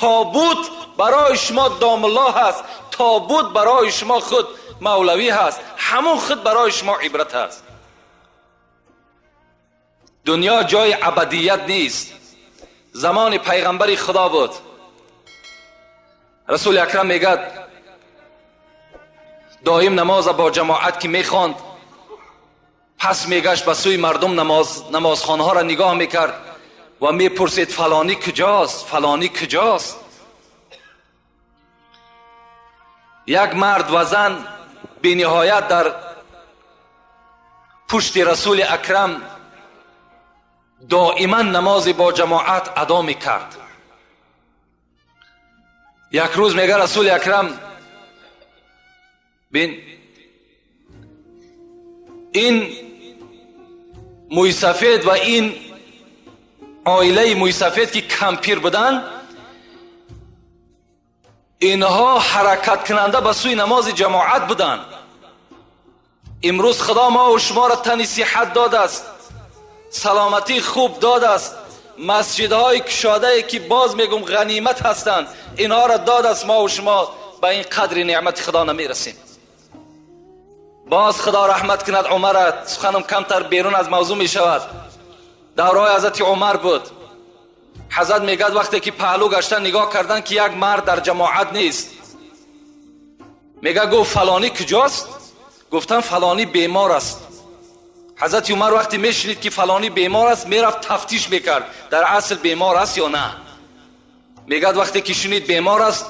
[SPEAKER 1] Тобут барои шумо домло ҳаст, тобут барои шумо худ мавлавӣ ҳаст, ҳамон худ барои шумо ибрат ҳаст. Дунё ҷои абадият нест. Замони пайғамбари худо буд, расули акрам мегӯяд доим намоза бо ҷамоат ки мехонд, пас мегашт ба сӯи мардум, намозхонаҳоро нигоҳ мекард ва мепурсид фалонӣ куҷост, фалонӣ куҷост. Як мард ва зан бениҳоят дар пушти расули акрам доиман намози бо ҷамоат адо мекард. Як рӯз мега расули акрам бин, ин мӯйсафед ва ин оилаи мӯйсафед ки кампир буданд, инҳо ҳаракаткунанда ба сӯи намози ҷамоат буданд. Имрӯз худо мо ва шуморо тани сиҳат додааст, саломатии хуб додааст, масҷидҳои кушодае ки боз мегум ғанимат ҳастанд, инҳоро додааст. Мо ва шумо ба ин қадри неъмати худо намерасем. Боз худо раҳмат кунад Умара, суханам камтар берун аз мавзӯъ мешавад. Давраи ҳазрати Умар буд. Ҳазрат мегӯяд вақте ки паҳлӯ гаштан нигоҳ кардан ки як мард дар ҷамоат нест, мега гуфт фалонӣ куҷост? Гуфтан фалонӣ бемор аст. Ҳазрати Умар вақте мешунид, ки фалонӣ бемор аст, мерафт, тафтиш мекард, дар асл бемор аст ё на. Мегӯяд, вақте ки шунид бемор аст,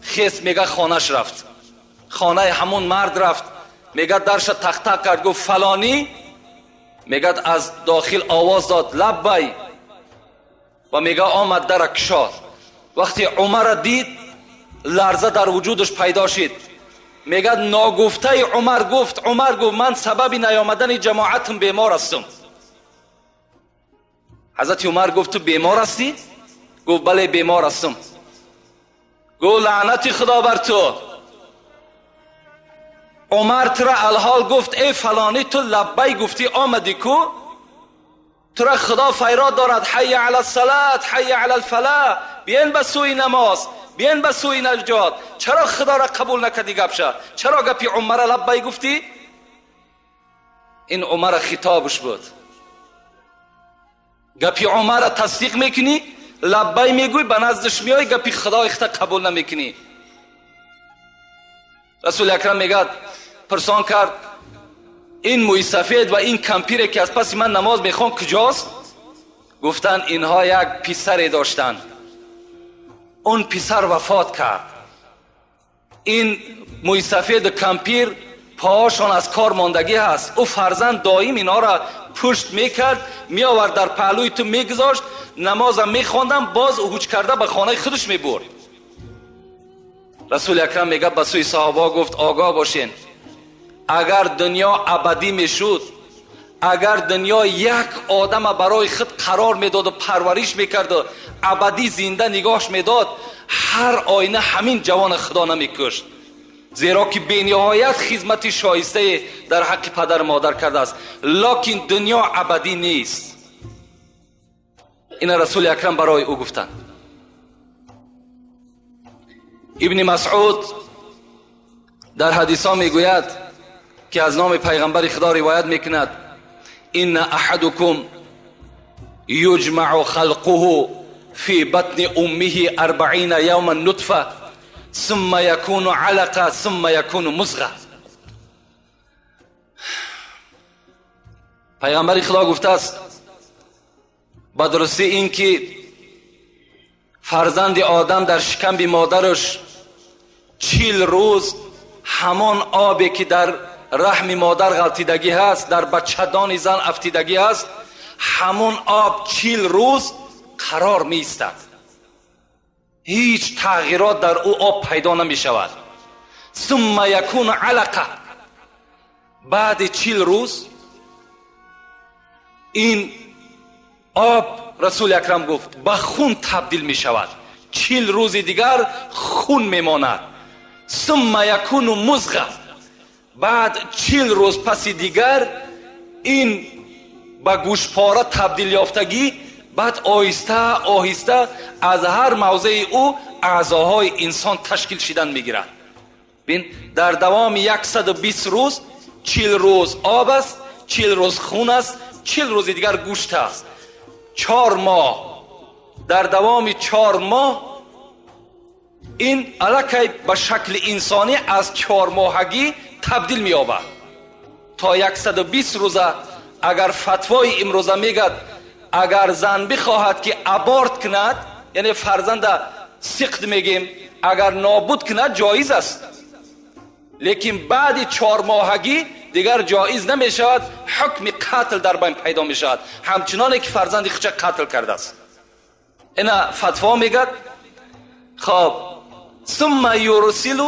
[SPEAKER 1] хес, мега, хонаш рафт, хонаи ҳамун мард рафт. Мегӯяд, дарша тақ-тақ кард, гуфт: «Фалонӣ?» Мегӯяд, аз дохил овоз дод: «Лаббай». Ва мега, омад, дара кушод. Вақте Умарра дид, ларза дар вуҷудаш пайдо шид. Мегӯяд, ногуфтаи Умар гуфт, Умар гуфт: «Ман сабаби наёмадани ҷамоатам бемор ҳастам». Ҳазрати Умар гуфт: «Ту бемор ҳастӣ?» Гуфт: «Бале, бемор ҳастам». Гуфт: «Лаънати Худо бар ту, Умар тура алҳол гуфт: эй фалонӣ, ту лаббай гуфтӣ, омадӣ ку? Тура Худо файрод дорад: ҳайя ала салат, ҳайя ала алфалаҳ, биен ба сӯи намоз, биен ба сӯи наҷот. Чаро Худоро қабул накардӣ гапша? Чаро гапи Умара лаббай гуфтӣ?» Ин Умара хитобаш буд. Гапи Умара тасдиқ мекунӣ, лаббай мегӯй, ба наздаш меоӣ, гапи Худои худта қабул намекунӣ. Расули Акрам, мегӯяд, пурсон кард: «Ин мӯйсафед ва ин кампире, ки аз паси ман намоз мехон, куҷост?» Гуфтанд: «Инҳо як писаре доштанд, он писар вафот кард. Ин мӯйсафеду кампир поҳошон аз кор мондагӣ ҳаст. Ӯ фарзанд доим инҳоро пушт мекард, меовард, дар паҳлӯи ту мегузошт, намозам мехондам, боз ҳуҷ карда ба хонаи худаш мебурд». Расули Акрам, мегӯяд, ба сӯи саҳобаҳо гуфт: «Огоҳ бошен, агар дунё абадӣ мешуд, агар дунё як одама барои худ қарор медоду парвариш мекарду абадӣ зинда нигоҳш медод, ҳар оина ҳамин ҷавона Худо намекушт, зеро ки бениҳоят хизмати шоистае дар ҳаққи падару модар кардааст. Локин дунё абадӣ нест». Ина Расули Акрам барои ӯ гуфтанд. Ибни Масъуд дар ҳадисҳо мегӯяд, ки аз номи пайғамбари Худо ривоят мекунад: «Инна аҳадукум юҷмау халқуҳу фи батни уммиҳи 40 явман нутфа, сумма якуну алақа, сумма якуну музға». Пайғамбари Худо гуфтааст: ба дурустӣ, ин ки фарзанди одам дар шикамби модараш 40 рӯз ҳамон обе, ки дар раҳми модар ғалтидагӣ ҳаст, дар бачадони зан афтидагӣ ҳаст, ҳамон об 40 рӯз қарор меистад, ҳеҷ тағйирот дар ӯ об пайдо намешавад. Сумма якуну алақа. Баъди 40 рӯз ин об, Расули Акрам гуфт, ба хун табдил мешавад, 40 рӯзи дигар хун мемонад. Сумма якуну музға. Баъд 40 рӯз паси дигар ин ба гӯшпора табдил ёфтагӣ, баъд оҳиста оҳиста аз ҳар мавзеи ӯ аъзоҳои инсон ташкил шидан мегирад. Бин, дар давоми 120 рӯз 40 рӯз об аст, 40 рӯз хун аст, 40 рӯзи дигар гӯшт аст. 4 моҳ. Дар давоми 4 моҳ ин аллакай ба шакли инсонӣ аз чормоҳагӣ табдил меёбад то 120 рӯза. Агар фатвои имрӯза мегӯяд, агар зан бихоҳад, ки аборт кунад, яъне фарзанда сиқт мегем, агар нобуд кунад, ҷоиз аст, лекин баъди чормоҳагӣ дигар ҷоиз намешавад, ҳукми қатл дар байн пайдо мешавад, ҳамчуноне ки фарзанди худша қатл кардааст. Ина фатво мегӯяд. Хоб, сумма юрсилу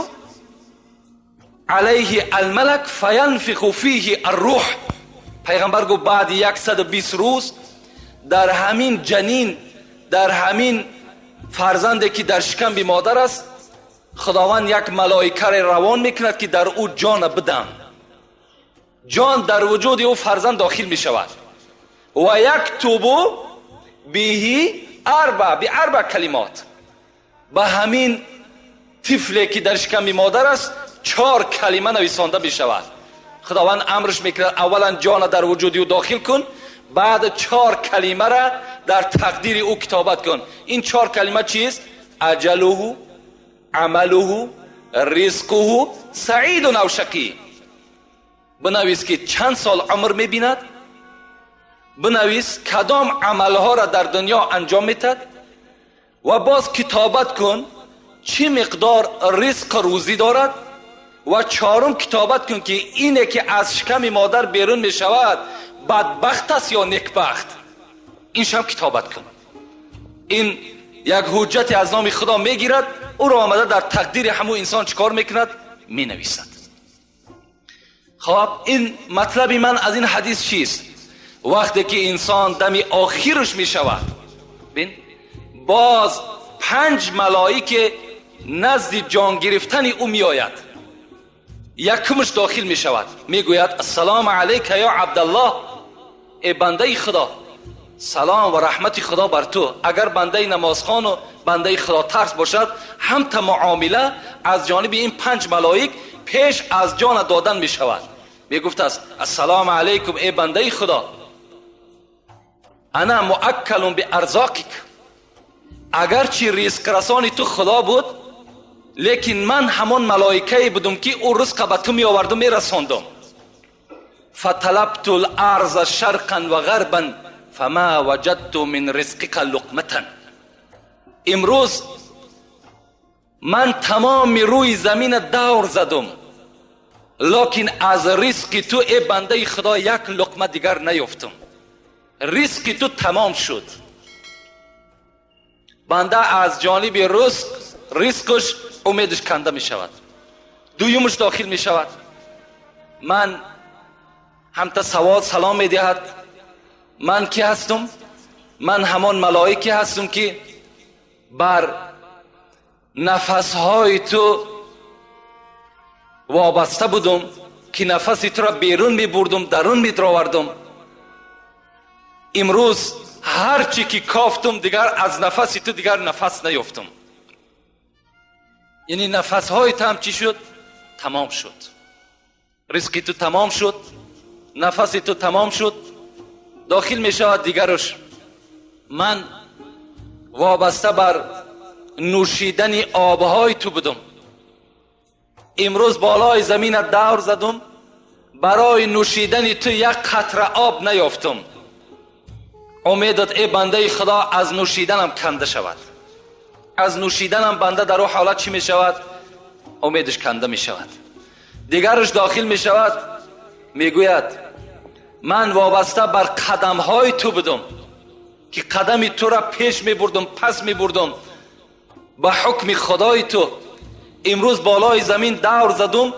[SPEAKER 1] алайҳи алмалак фаянфиху фиҳи аррӯҳ. Пайғамбар гуфт, баъди 120 рӯз дар ҳамин ҷанин, дар ҳамин фарзанде, ки дар шикамби модар аст, Худованд як малоикаре равон мекунад, ки дар ӯ ҷона бидам. Ҷон дар вуҷуди ӯ фарзанд дохил мешавад. Ва яктубу биҳи арба биарба калимот. Ба ҳамин тифле, ки дар шиками модар аст, чор калима нависонда мешавад. Худованд амрш мекунад: аввалан ҷона дар вуҷуди ӯ дохил кун, баъд чор калимара дар тақдири ӯ китобат кун. Ин чор калима чист? Аҷалуҳу, амалуҳу, ризқуҳу, саидун ав шақӣ. Бинавис, ки чанд сол умр мебинад. بنویس کدام عملها را در دنیا انجام میتد و باز کتابت کن چی مقدار رزق روزی دارد و چهارم کتابت کن که اینه که از شکم مادر بیرون می شود بدبخت است یا نیکبخت. اینش هم کتابت کن. این یک حجت از نام خدا میگیرد، او را آمده در تقدیر همو انسان چیکار میکند؟ می نویسد. خب این مطلب من از این حدیث چیست؟ وقتی که انسان دمی آخرش می شود، بین باز 5 ملائکه نزد جان گرفتن او می آید. یکمش داخل می شود، می گوید السلام علیک یا عبدالله، ای بنده خدا، سلام و رحمت خدا بر تو. اگر بنده نمازخوان و بنده خدا ترس باشد، هم تا معامله از جانب این 5 ملائک پیش از جان دادن می شود. می گفت است السلام علیکم ای بنده خدا، انا مؤکل بارزاقک، اگرچه رزق رسانی تو خدا بود، لیکن من همان ملائکه بودم که او رزق به تو می آوردم می رساندم. فطلبت الارض شرقا و غربا فما وجدت من رزقک لقمة. امروز من تمام روی زمین دور زدم، لکن از رزق تو ای بنده خدا یک لقمه دیگر نیافتم. رزق تو تمام شد. بنده از جانب رزقش امیدش کنده می شود. دویمش داخل می شود، من هم تا سوال سلام می دهد، من کی هستم؟ من همان ملائکه هستم که بر نفسهای تو وابسته بودم، که نفس تو را بیرون می بردم، درون می دراوردم. امروز هرچی که کافتم دیگر از نفس تو دیگر نفس نیافتم. یعنی نفسهای تو هم چی شد؟ تمام شد. رزق تو تمام شد، نفس تو تمام شد. داخل می شود دیگرش، من وابسته بر نوشیدن آبهای تو بودم، امروز بالای زمین دور زدم، برای نوشیدن تو یک قطره آب نیافتم. امیدت ای بنده خدا از نوشیدنم کنده شود. از نوشیدنم بنده در او حالت چی می شود؟ امیدش کنده می شود. دیگرش داخل می شود، می گوید من وابسته بر قدم های تو بودم که قدم تو را پیش می بردم، پس می بردم، به حکم خدای تو. امروز بالای زمین دور زدم،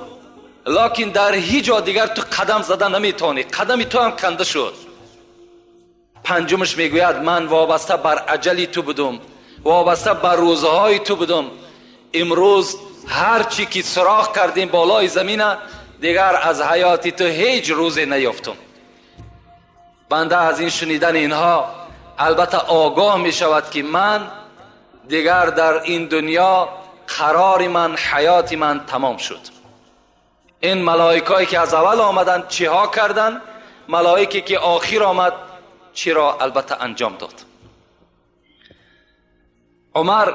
[SPEAKER 1] لکن در هیچ جا دیگر تو قدم زدن نمیتونی، قدم تو هم کنده شد. پنجمش میگوید من وابسته بر عجلی تو بودم، وابسته بر روزهای تو بودم، امروز هر چی که سراغ کردیم بالای زمین دیگر از حیاتی تو هیچ روزی نیافتم. بنده از این شنیدن اینها البته آگاه می شود که من دیگر در این دنیا قرار من، حیات من تمام شد. این ملائکایی که از اول آمدن چیها کردن، ملائکی که آخر آمد چی را البته انجام داد. عمر،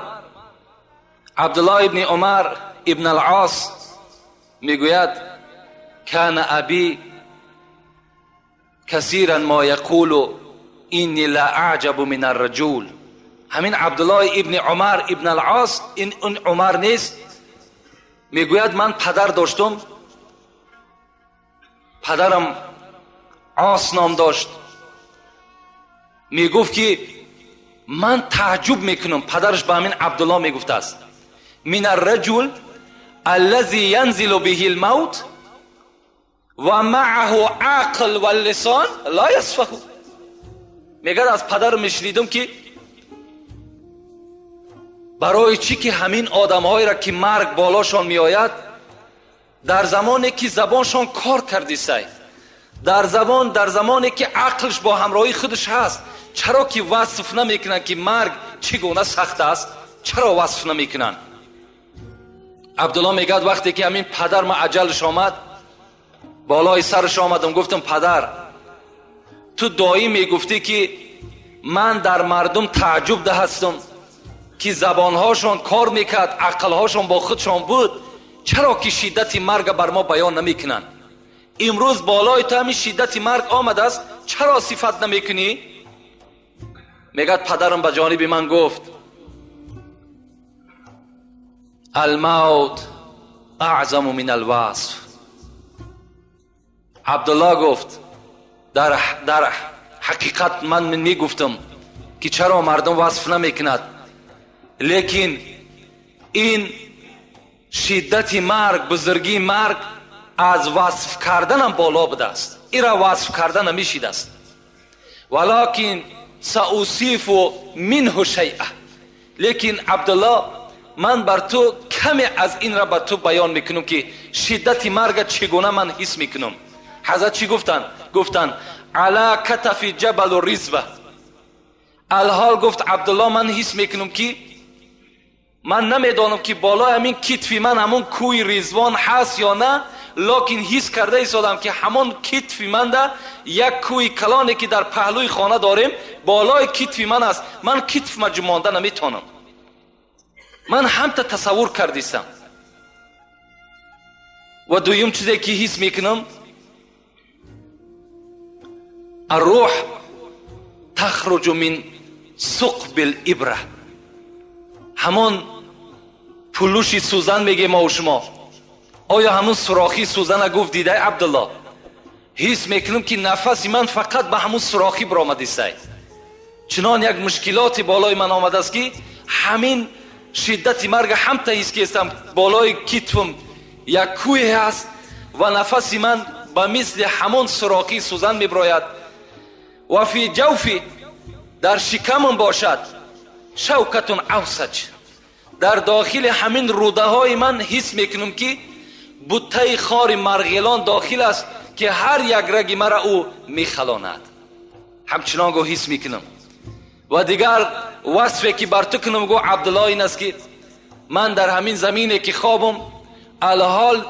[SPEAKER 1] عبدالله ابن عمر ابن العاص میگوید کان ابی کثیرا ما یقول اینی لا اعجب من الرجل. همین عبدالله ابن عمر ابن العاص، این اون عمر نیست، میگوید من پدر داشتم، پدرم عاص نام داشت، میگفت که من تعجب میکنم. پدرش به همین عبدالله میگفت است من الرجل الذي ينزل به الموت و معه عقل و اللسان لا يصفه. میگه از پدر میشنیدم که برای چی که همین آدمهایی را که مرگ بالاشان میآید، در زمانی که زبانشان کار کردی سای، در زمانی که عقلش با همراهی خودش هست، چرا که وصف نمیکنن که مرگ چگونه سخت است؟ چرا وصف نمیکنن؟ عبدالله میگه وقتی که همین پدر ما عجلش آمد، بالای سرش آمدم، گفتم پدر تو دایی میگفتی که من در مردم تعجب ده هستم که زبانهاشون کار میکرد، عقلهاشون با خودشان بود، چرا که شدت مرگ بر ما بیان نمیکنن؟ امروز بالای تو همین شدت مرگ آمده است، چرا صفت نمیکنی؟ میگه پدرم به جانب من گفت الموت اعظم من الوصف. عبدالله گفت در حقیقت من میگفتم که چرا مردم وصف نمیکند، لیکن این شدت مرگ، بزرگی مرگ از وصف کردنم بالا بوده است، ایرا وصف کردن نمیشید است. ولکن سأوصف منه شیئا، لیکن عبدالله من بر تو کمی از این را بر تو بیان میکنم که شدت مرگ چگونه من حس میکنم. حضرت چی گفتن؟ گفتن علی کتف جبل رزوه. الحال گفت عبدالله من حس میکنم که من نمیدانم که بالای همین کتفی من همون کوی رضوان هست یا نه، لکن حس کرده ایستادم که همون کتفی من ده یک کوی کلانی که در پهلوی خانه داریم بالای کتفی من است، من کتف ما جمانده نمیتونم. من هم تا تصور کردیستم. و دویم چیزی که حس میکنم الروح تخرج من ثقب الابره، همون پلوشی سوزن میگه ما و شما، آیا همون سوراخی سوزن گفت دیده عبدالله؟ حس میکنم که نفس من فقط به همون سوراخی برآمده است. چنان یک مشکلات بالای من آمده است که همین شدت مرگ هم تا حس کردم بالای کتفم یک کوه هست و نفس من به مثل همون سوراخی سوزن میبراید. و فی جوفی، در شکمم باشد شوکتون اوسج، در داخل همین روده های من حس میکنم که بوته خار مرغلان داخل است که هر یک رگ مرا او میخلاند. همچنان گو حس میکنم. و دیگر وصفی که بر تو کنم گو عبدالله این است که من در همین زمینه که خوابم الحال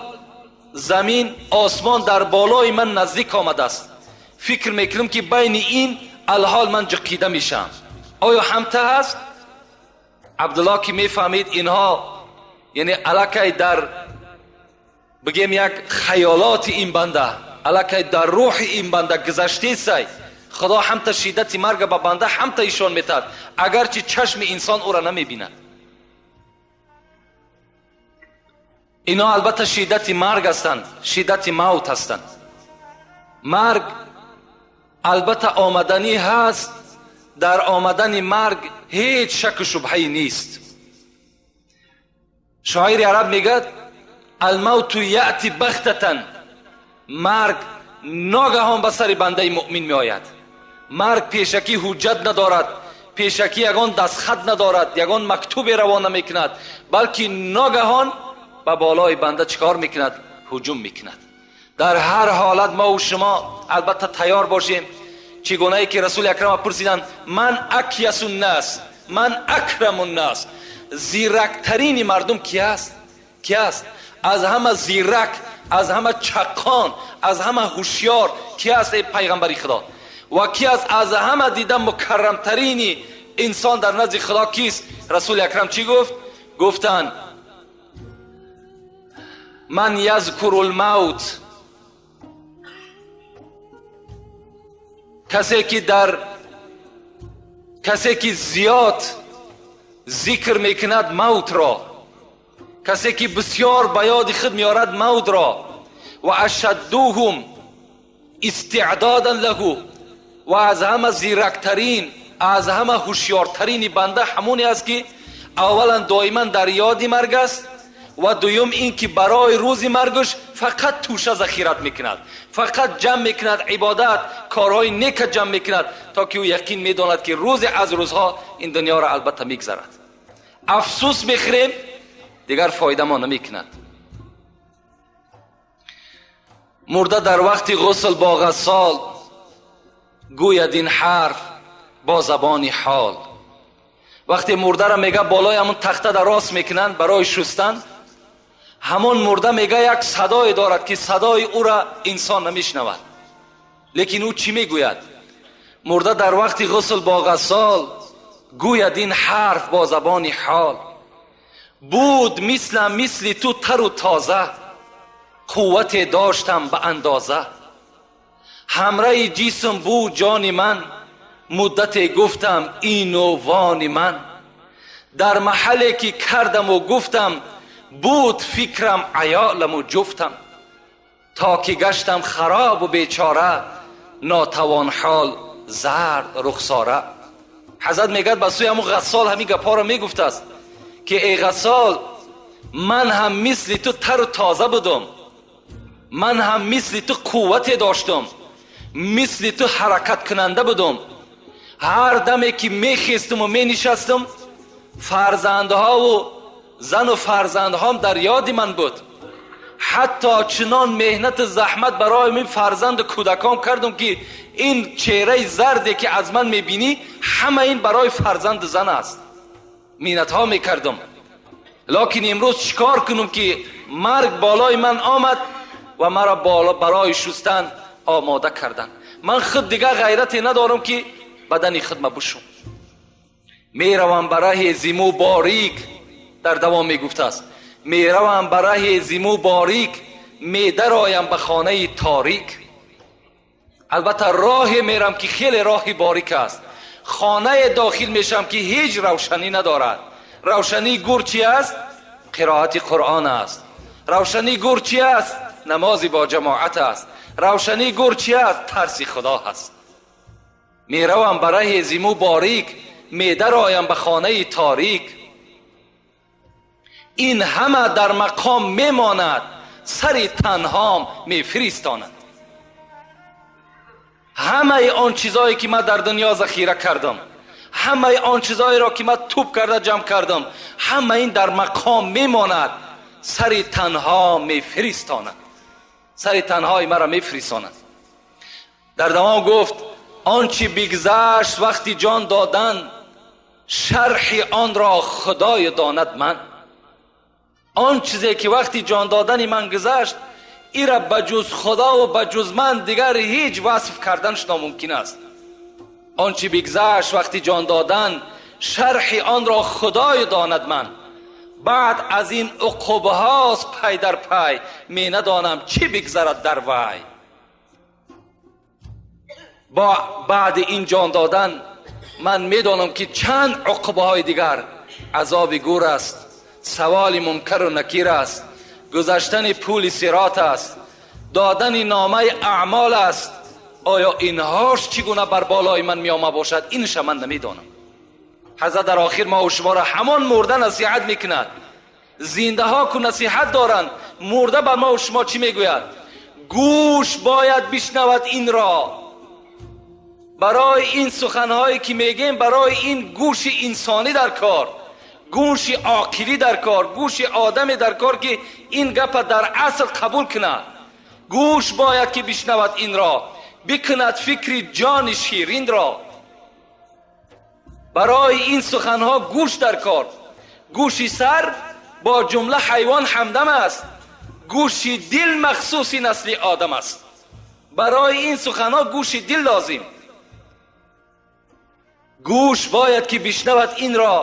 [SPEAKER 1] زمین آسمان در بالای من نزدیک آمده است، فکر میکنم که بین این الحال من جقیده میشم. آیا همته هست؟ عبدالله که میفهمید اینها یعنی علاکه در بگیم یک خیالات این بنده، علاکه در روح این بنده گذشته سای، خدا همتا شدت مرگ به بنده همتا ایشان میتاد، اگرچه چشم انسان او را نمیبیند. اینا البته شدت مرگ هستند، شدت موت هستند. مرگ البته آمدنی هست، در آمدن مرگ هیچ شک و شبهه نیست. شاعر عرب میگه الموت یأتی بغتة، مرگ ناگهان به سر بنده مؤمن می آید. مرگ پیشکی حجت ندارد، پیشکی یگان دستخط ندارد، یگان مکتوب روانه میکند، بلکه ناگهان به بالای بنده چیکار میکند؟ هجوم میکند. در هر حالت ما و شما البته تیار باشیم. چگونه ای که رسول اکرم پرسیدند من اکیس الناس، من اکرم الناس، زیرکترین مردم کی است؟ کی است؟ از همه زیرک، از همه چقان، از همه هوشیار کی است ای پیغمبر خدا؟ و کی است از همه دیده مکرمترین انسان در نزد خدا کیست؟ رسول اکرم چی گفت؟ گفتند من یذکر الموت، کسی که زیاد ذکر میکند موت را، کسی که بسیار به یاد خود میارد موت را، و اشدهم استعدادا له، و از همه زیرکترین، از همه هوشیارترین بنده همونی است که اولا دائما در یاد مرگ است، و دویم این که برای روز مرگش فقط توشه ذخیرت میکند، فقط جمع میکند عبادت، کارهای نیک جمع میکند، تا که او یقین میداند که روز از روزها این دنیا را البته میگذرد. افسوس میخوریم دیگر فایده ما نمیکند. مرده در وقت غسل با غسال گوید این حرف با زبان حال. وقتی مرده را میگه بالای همون تخته در راست میکنند برای شستن، همون مرده میگه یک صدای دارد که صدای او را انسان نمیشنود، لیکن او چی میگوید؟ مرده در وقت غسل با غسال گوید این حرف با زبان حال. بود مثل تو تر و تازه، قوت داشتم به اندازه، Ҳамраи ҷисм буд ҷони ман, муддате гуфтам ину вони ман. Дар маҳалле ки кардаму гуфтам, буд фикрам аёламу ҷуфтам. То ки гаштам харобу бечора, нотавон ҳол зард рухсора. Ҳазрат мегӯяд ба сӯи ҳамун ғассол ҳамин гапҳоро мегуфтааст ки эй ғассол, ман ҳам мисли ту тару тоза будум, ман ҳам мисли ту қуввате доштум, мисли ту ҳаракаткунанда будум. Ҳар даме ки мехестуму менишастум, фарзандҳову зану фарзандҳом дар ёди ман буд. Ҳатто чунон меҳнату заҳмат барои мин фарзанду кӯдакон кардум ки ин чеҳраи зарде ки аз ман мебинӣ, ҳама ин барои фарзанду зан аст. Миннатҳо мекардум. Локин имрӯз чӣ кор кунум ки марг болои ман омад ва маро барои шустан омода карданд. Ман худ дигар ғайрате надорам ки бадани худма бушум. Меравам ба раҳи зиму борик, дар давом мегуфтааст, меравам ба раҳи зиму борик, медароям ба хонаи торик. Албатта роҳе мерам ки хеле роҳи борик аст. Хонае дохил мешавам ки ҳеҷ равшанӣ надорад. Равшании гур чи аст? Қироати Қуръон аст. Равшании гур чи аст? Намози бо ҷамоат аст. Равшании гур чи аст? Тарси Худо ҳаст. Меравам ба раҳи зиму борик, медароям ба хонаи торик. Ин ҳама дар мақом мемонад, сари танҳом мефиристонад. Ҳамаи он чизое ки ман дар дунё захира кардам, ҳамаи он чизоеро ки ман тӯб карда ҷамъ кардам, ҳама ин дар мақом мемонад, сари танҳо мефиристонад. Сари танҳои маро мефиристонад. Дар давом гуфт он чи бигзашт вақти ҷон додан, шарҳи онро Худои донад ман. Он чизе ки вақти ҷон додани ман гузашт, ира ба ҷуз Худову ба ҷуз ман дигар ҳеҷ васф карданаш номумкин аст. Он чи бигзашт вақти ҷон додан, шарҳи онро Худои донад ман. Баъд аз ин уқубҳост пай дар пай, менадонам чӣ бигзарад дар вай. Бо баъди ин ҷон додан ман медонам ки чанд уқубҳои дигар азоби гур аст, саволи мункару накир аст, гузаштани пули сирот аст, додани номаи аъмол аст. Оё инҳош чӣ гуна бар болои ман меома бошад, инша ман намедонам. Ҳазрат дар охир мо шуморо ҳамон мурда насиҳат мекунад. Зиндаҳо ку насиҳат доранд, мурда ба мо шумо чӣ мегӯяд? Гӯш бояд бишнавад инро. Барои ин суханҳое ки мегӯем, барои ин гӯши инсонӣ дар кор, гӯши оқилӣ дар кор, гӯши одаме дар кор ки ин гапа дар асл қабул кунад. Гӯш бояд ки бишнавад инро, бикунад фикри ҷони ширинро. Барои ин суханҳо гӯш дар кор. Гӯши сар бо ҷумла ҳайвон ҳамдам аст, гӯши дил махсуси насли одам аст. Барои ин суханҳо гӯши дил лозим. Гӯш бояд ки бишнавад инро,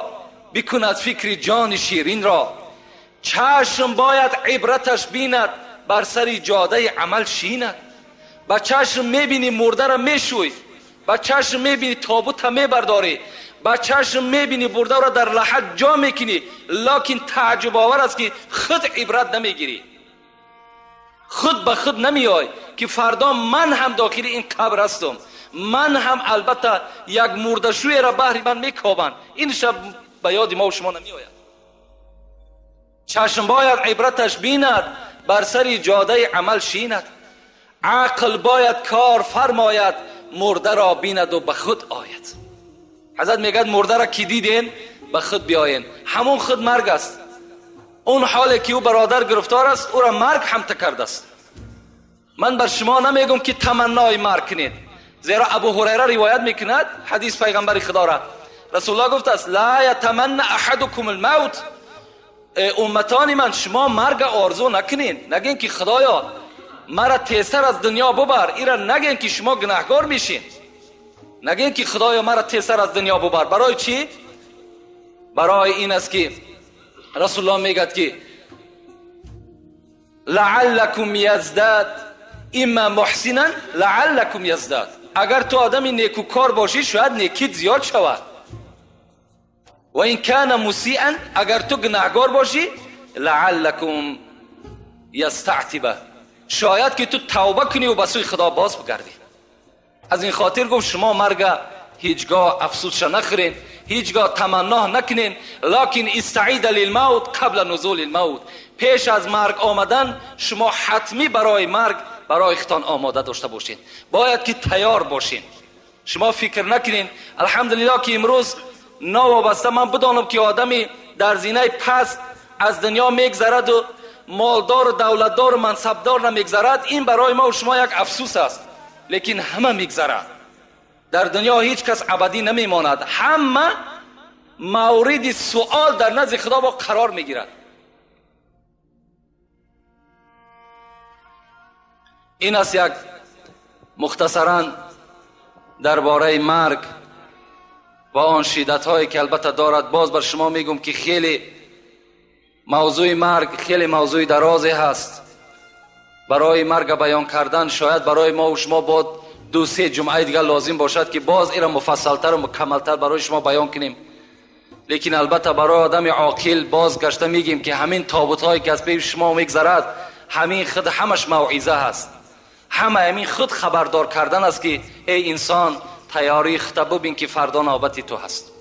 [SPEAKER 1] бикунад фикри ҷони ширинро. Чашм бояд ибраташ бинад, бар сари ҷодаи амал шинад. Ба чашм мебинӣ мурдаро мешӯй, ба чашм мебинӣ тобута мебардорӣ, ба чашм мебинӣ бурдаро дар лаҳат ҷо мекунӣ, локин тааҷҷубовар аст ки худ ибрат намегирӣ. Худ ба худ намеой ки фардо ман ҳам дохили ин қабр ҳастам, ман ҳам албатта як мурдашӯеро баҳри ман мекобанд. Ин шаб ба ёди мо шумо намеояд. Чашм бояд ибраташ бинад, бар сари ҷодаи амал шинад. Ақл бояд кор фармояд, мурдаро бинаду ба худ ояд. Ҳазрат мегӯяд мурдаро ки диден, ба худ биёен. Ҳамон худ марг аст. Он ҳоле ки ӯ бародар гирифтор аст, ӯро марг ҳамта кардааст. Ман бар шумо намегӯм ки таманнои марг кунед, зеро Абу Ҳурайра ривоят мекунад ҳадис пайғамбари Худоро. Расулуллоҳ гуфтааст: ла ятаманна аҳадукум алмавт. Умматони ман, шумо марга орзу накунед, нагӯен ки Худоё мара тезтар аз дунё бубар. Ира нагӯен ки шумо гунаҳкор мешин, нагӯен ки Худоё мара тезтар аз дунё бубар. Барои чӣ? Барои ин аст ки Расулуллоҳ мегӯяд ки лааллакум яздад اما محسنا لعلکم یزداد. اگر تو آدمی نیکوکار باشی شاید نیکیت زیاد شود. و این کان مسیئا، اگر تو گناهگار باشی لعلکم یستعتب، شاید که تو توبه کنی و به سوی خدا باز بگردی. از این خاطر گفت شما مرگ هیچگاه افسوسش نخورین، هیچگاه تمنا نکنین، لکن استعید للموت قبل نزول الموت. پیش از مرگ آمدن شما حتمی برای مرگ برای خودتان آماده داشته باشین، باید که تیار باشین. شما فکر نکنین الحمدلله که امروز نوابسته من بدانم که آدمی در زینه پست از دنیا میگذرد و مالدار و دولتدار و منصبدار نمیگذرد، این برای ما و شما یک افسوس است. لیکن همه میگذرد، در دنیا هیچ کس ابدی نمیماند، همه مورد سوال در نزد خدا با قرار میگیرد. این است یک مختصرا درباره مرگ و آن شدت هایی که البته دارد. باز بر شما میگم که خیلی موضوع مرگ خیلی موضوع درازی هست، برای مرگ بیان کردن شاید برای ما و شما باید 2-3 جمعه دیگر لازم باشد که باز ایرا مفصلتر و مکملتر برای شما بیان کنیم. لیکن البته برای آدم عاقل باز گشته میگیم که همین تابوت هایی که از پیش شما میگذرد همین خود همش موعظه هست، همه همین خود خبردار کردن است که ای انسان تیاری خود ببین که فردا نوبت تو هست.